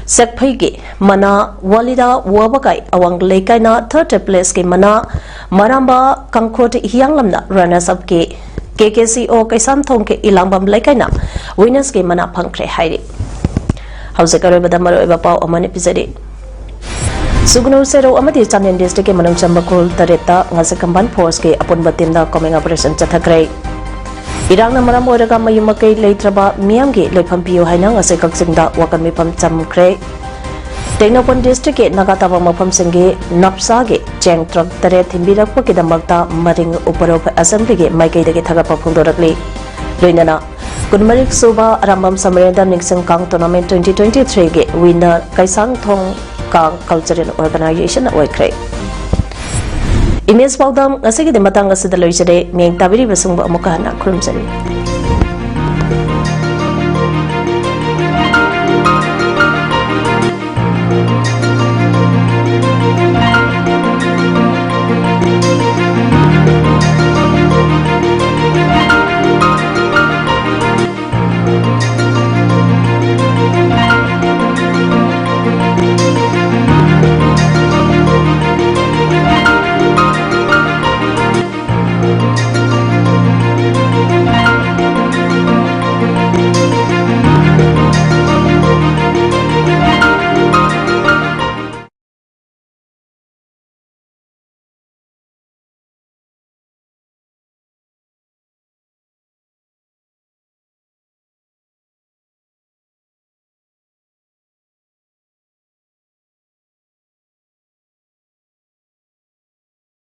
ꯁꯦꯛꯐꯩꯒꯤ ꯃꯅꯥ, ꯋꯥꯂꯤꯗꯥ ꯋꯥꯕꯒꯥꯏ ꯑꯋꯥꯡ ꯂꯩꯀꯥꯏꯅ third place ꯀꯤ ꯃꯅꯥ, ꯃꯔꯥꯝꯕ ꯀꯥꯡꯈꯣꯠ ꯍꯤꯌꯥꯡꯂꯝꯅ runners up ꯀꯤ, ꯀꯦ ꯀꯦ ꯁꯤ ꯑꯣ ꯀꯩꯁꯥꯝꯊꯣꯡꯒꯤ ꯏꯂꯥꯡꯕꯝ ꯂꯩꯀꯥꯏꯅ winners ꯀꯤ ꯃꯅꯥ ꯐꯪꯈ꯭ꯔꯦ ꯍꯥꯏꯔꯤ꯫ ꯍꯧꯖꯤꯛ ꯑꯔꯣꯏꯕꯗ ꯃꯔꯨꯑꯣꯏꯕ ꯄꯥꯎ ꯑꯃꯅꯤ ꯄꯤꯖꯔꯤ꯫ ꯁꯨꯒꯅꯨ, ꯁꯦꯔꯧ ꯑꯃꯗꯤ ꯆꯥꯟꯗꯦꯜ district ꯀꯤ ꯃꯅꯨꯡ ꯆꯟꯕ ꯈꯨꯜ ꯇꯔꯦꯠꯇ ꯉꯁꯤ combined force ꯀꯤ ꯑꯄꯨꯟꯕ team ꯗ combing operation ꯆꯠꯊꯈ꯭ꯔꯦ꯫ ꯏꯔꯥꯡꯅ ꯃꯔꯝ ꯑꯣꯏꯔꯒ ꯃꯌꯨꯝ ꯃꯀꯩ ꯂꯩꯇ꯭ꯔꯕ ꯃꯤꯌꯥꯝꯒꯤ ꯂꯩꯐꯝ ꯄꯤꯌꯨ ꯍꯥꯏꯅ ꯉꯁꯤ ꯀꯛꯆꯤꯡꯗ ꯋꯥꯀꯠ ꯃꯤꯐꯝ ꯆꯝꯈ꯭ꯔꯦ꯫ ꯇꯦꯡꯅꯧꯄꯜ district ꯀꯤ ꯅꯥꯒꯥ ꯇꯥꯕ ꯃꯐꯝꯁꯤꯡꯒꯤ ꯅꯞꯁꯥꯒꯤ ꯆꯦꯡ truck ꯇꯔꯦꯠ ꯊꯤꯟꯕꯤꯔꯛꯄꯒꯤꯗꯃꯛꯇ ꯃꯔꯤꯡ ꯎꯄꯔꯣꯛ assembly ꯒꯤ ꯃꯥꯏꯀꯩꯗꯒꯤ ꯊꯥꯒꯠꯄ ꯐꯣꯡꯗꯣꯔꯛꯂꯤ꯫ ꯂꯣꯏꯅꯅ ꯀꯨꯟꯃꯔꯤ ꯁꯨꯕ ꯑꯔꯥꯝꯕꯝ ꯁꯃꯔꯦꯟꯗ꯭ꯔ ꯅꯤꯡꯁꯤꯡ ꯀꯥꯡ tournament twenty twenty three ꯒꯤ winner ꯀꯩꯁꯥꯡꯊꯣꯡ ꯀꯥꯡ cultural organization ꯑꯣꯏꯈ꯭ꯔꯦ꯫ Image ꯄꯥꯎꯗꯝ ꯉꯁꯤꯒꯤꯗꯤ ꯃꯇꯥꯡ ꯑꯁꯤꯗ ꯂꯣꯏꯖꯔꯦ꯫ ꯃꯤꯌꯦꯡ ꯇꯥꯕꯤꯔꯤꯕꯁꯤꯡꯕꯨ ꯑꯃꯨꯛꯀ ꯍꯟꯅ ꯈꯨꯔꯨꯝꯖꯔꯤ꯫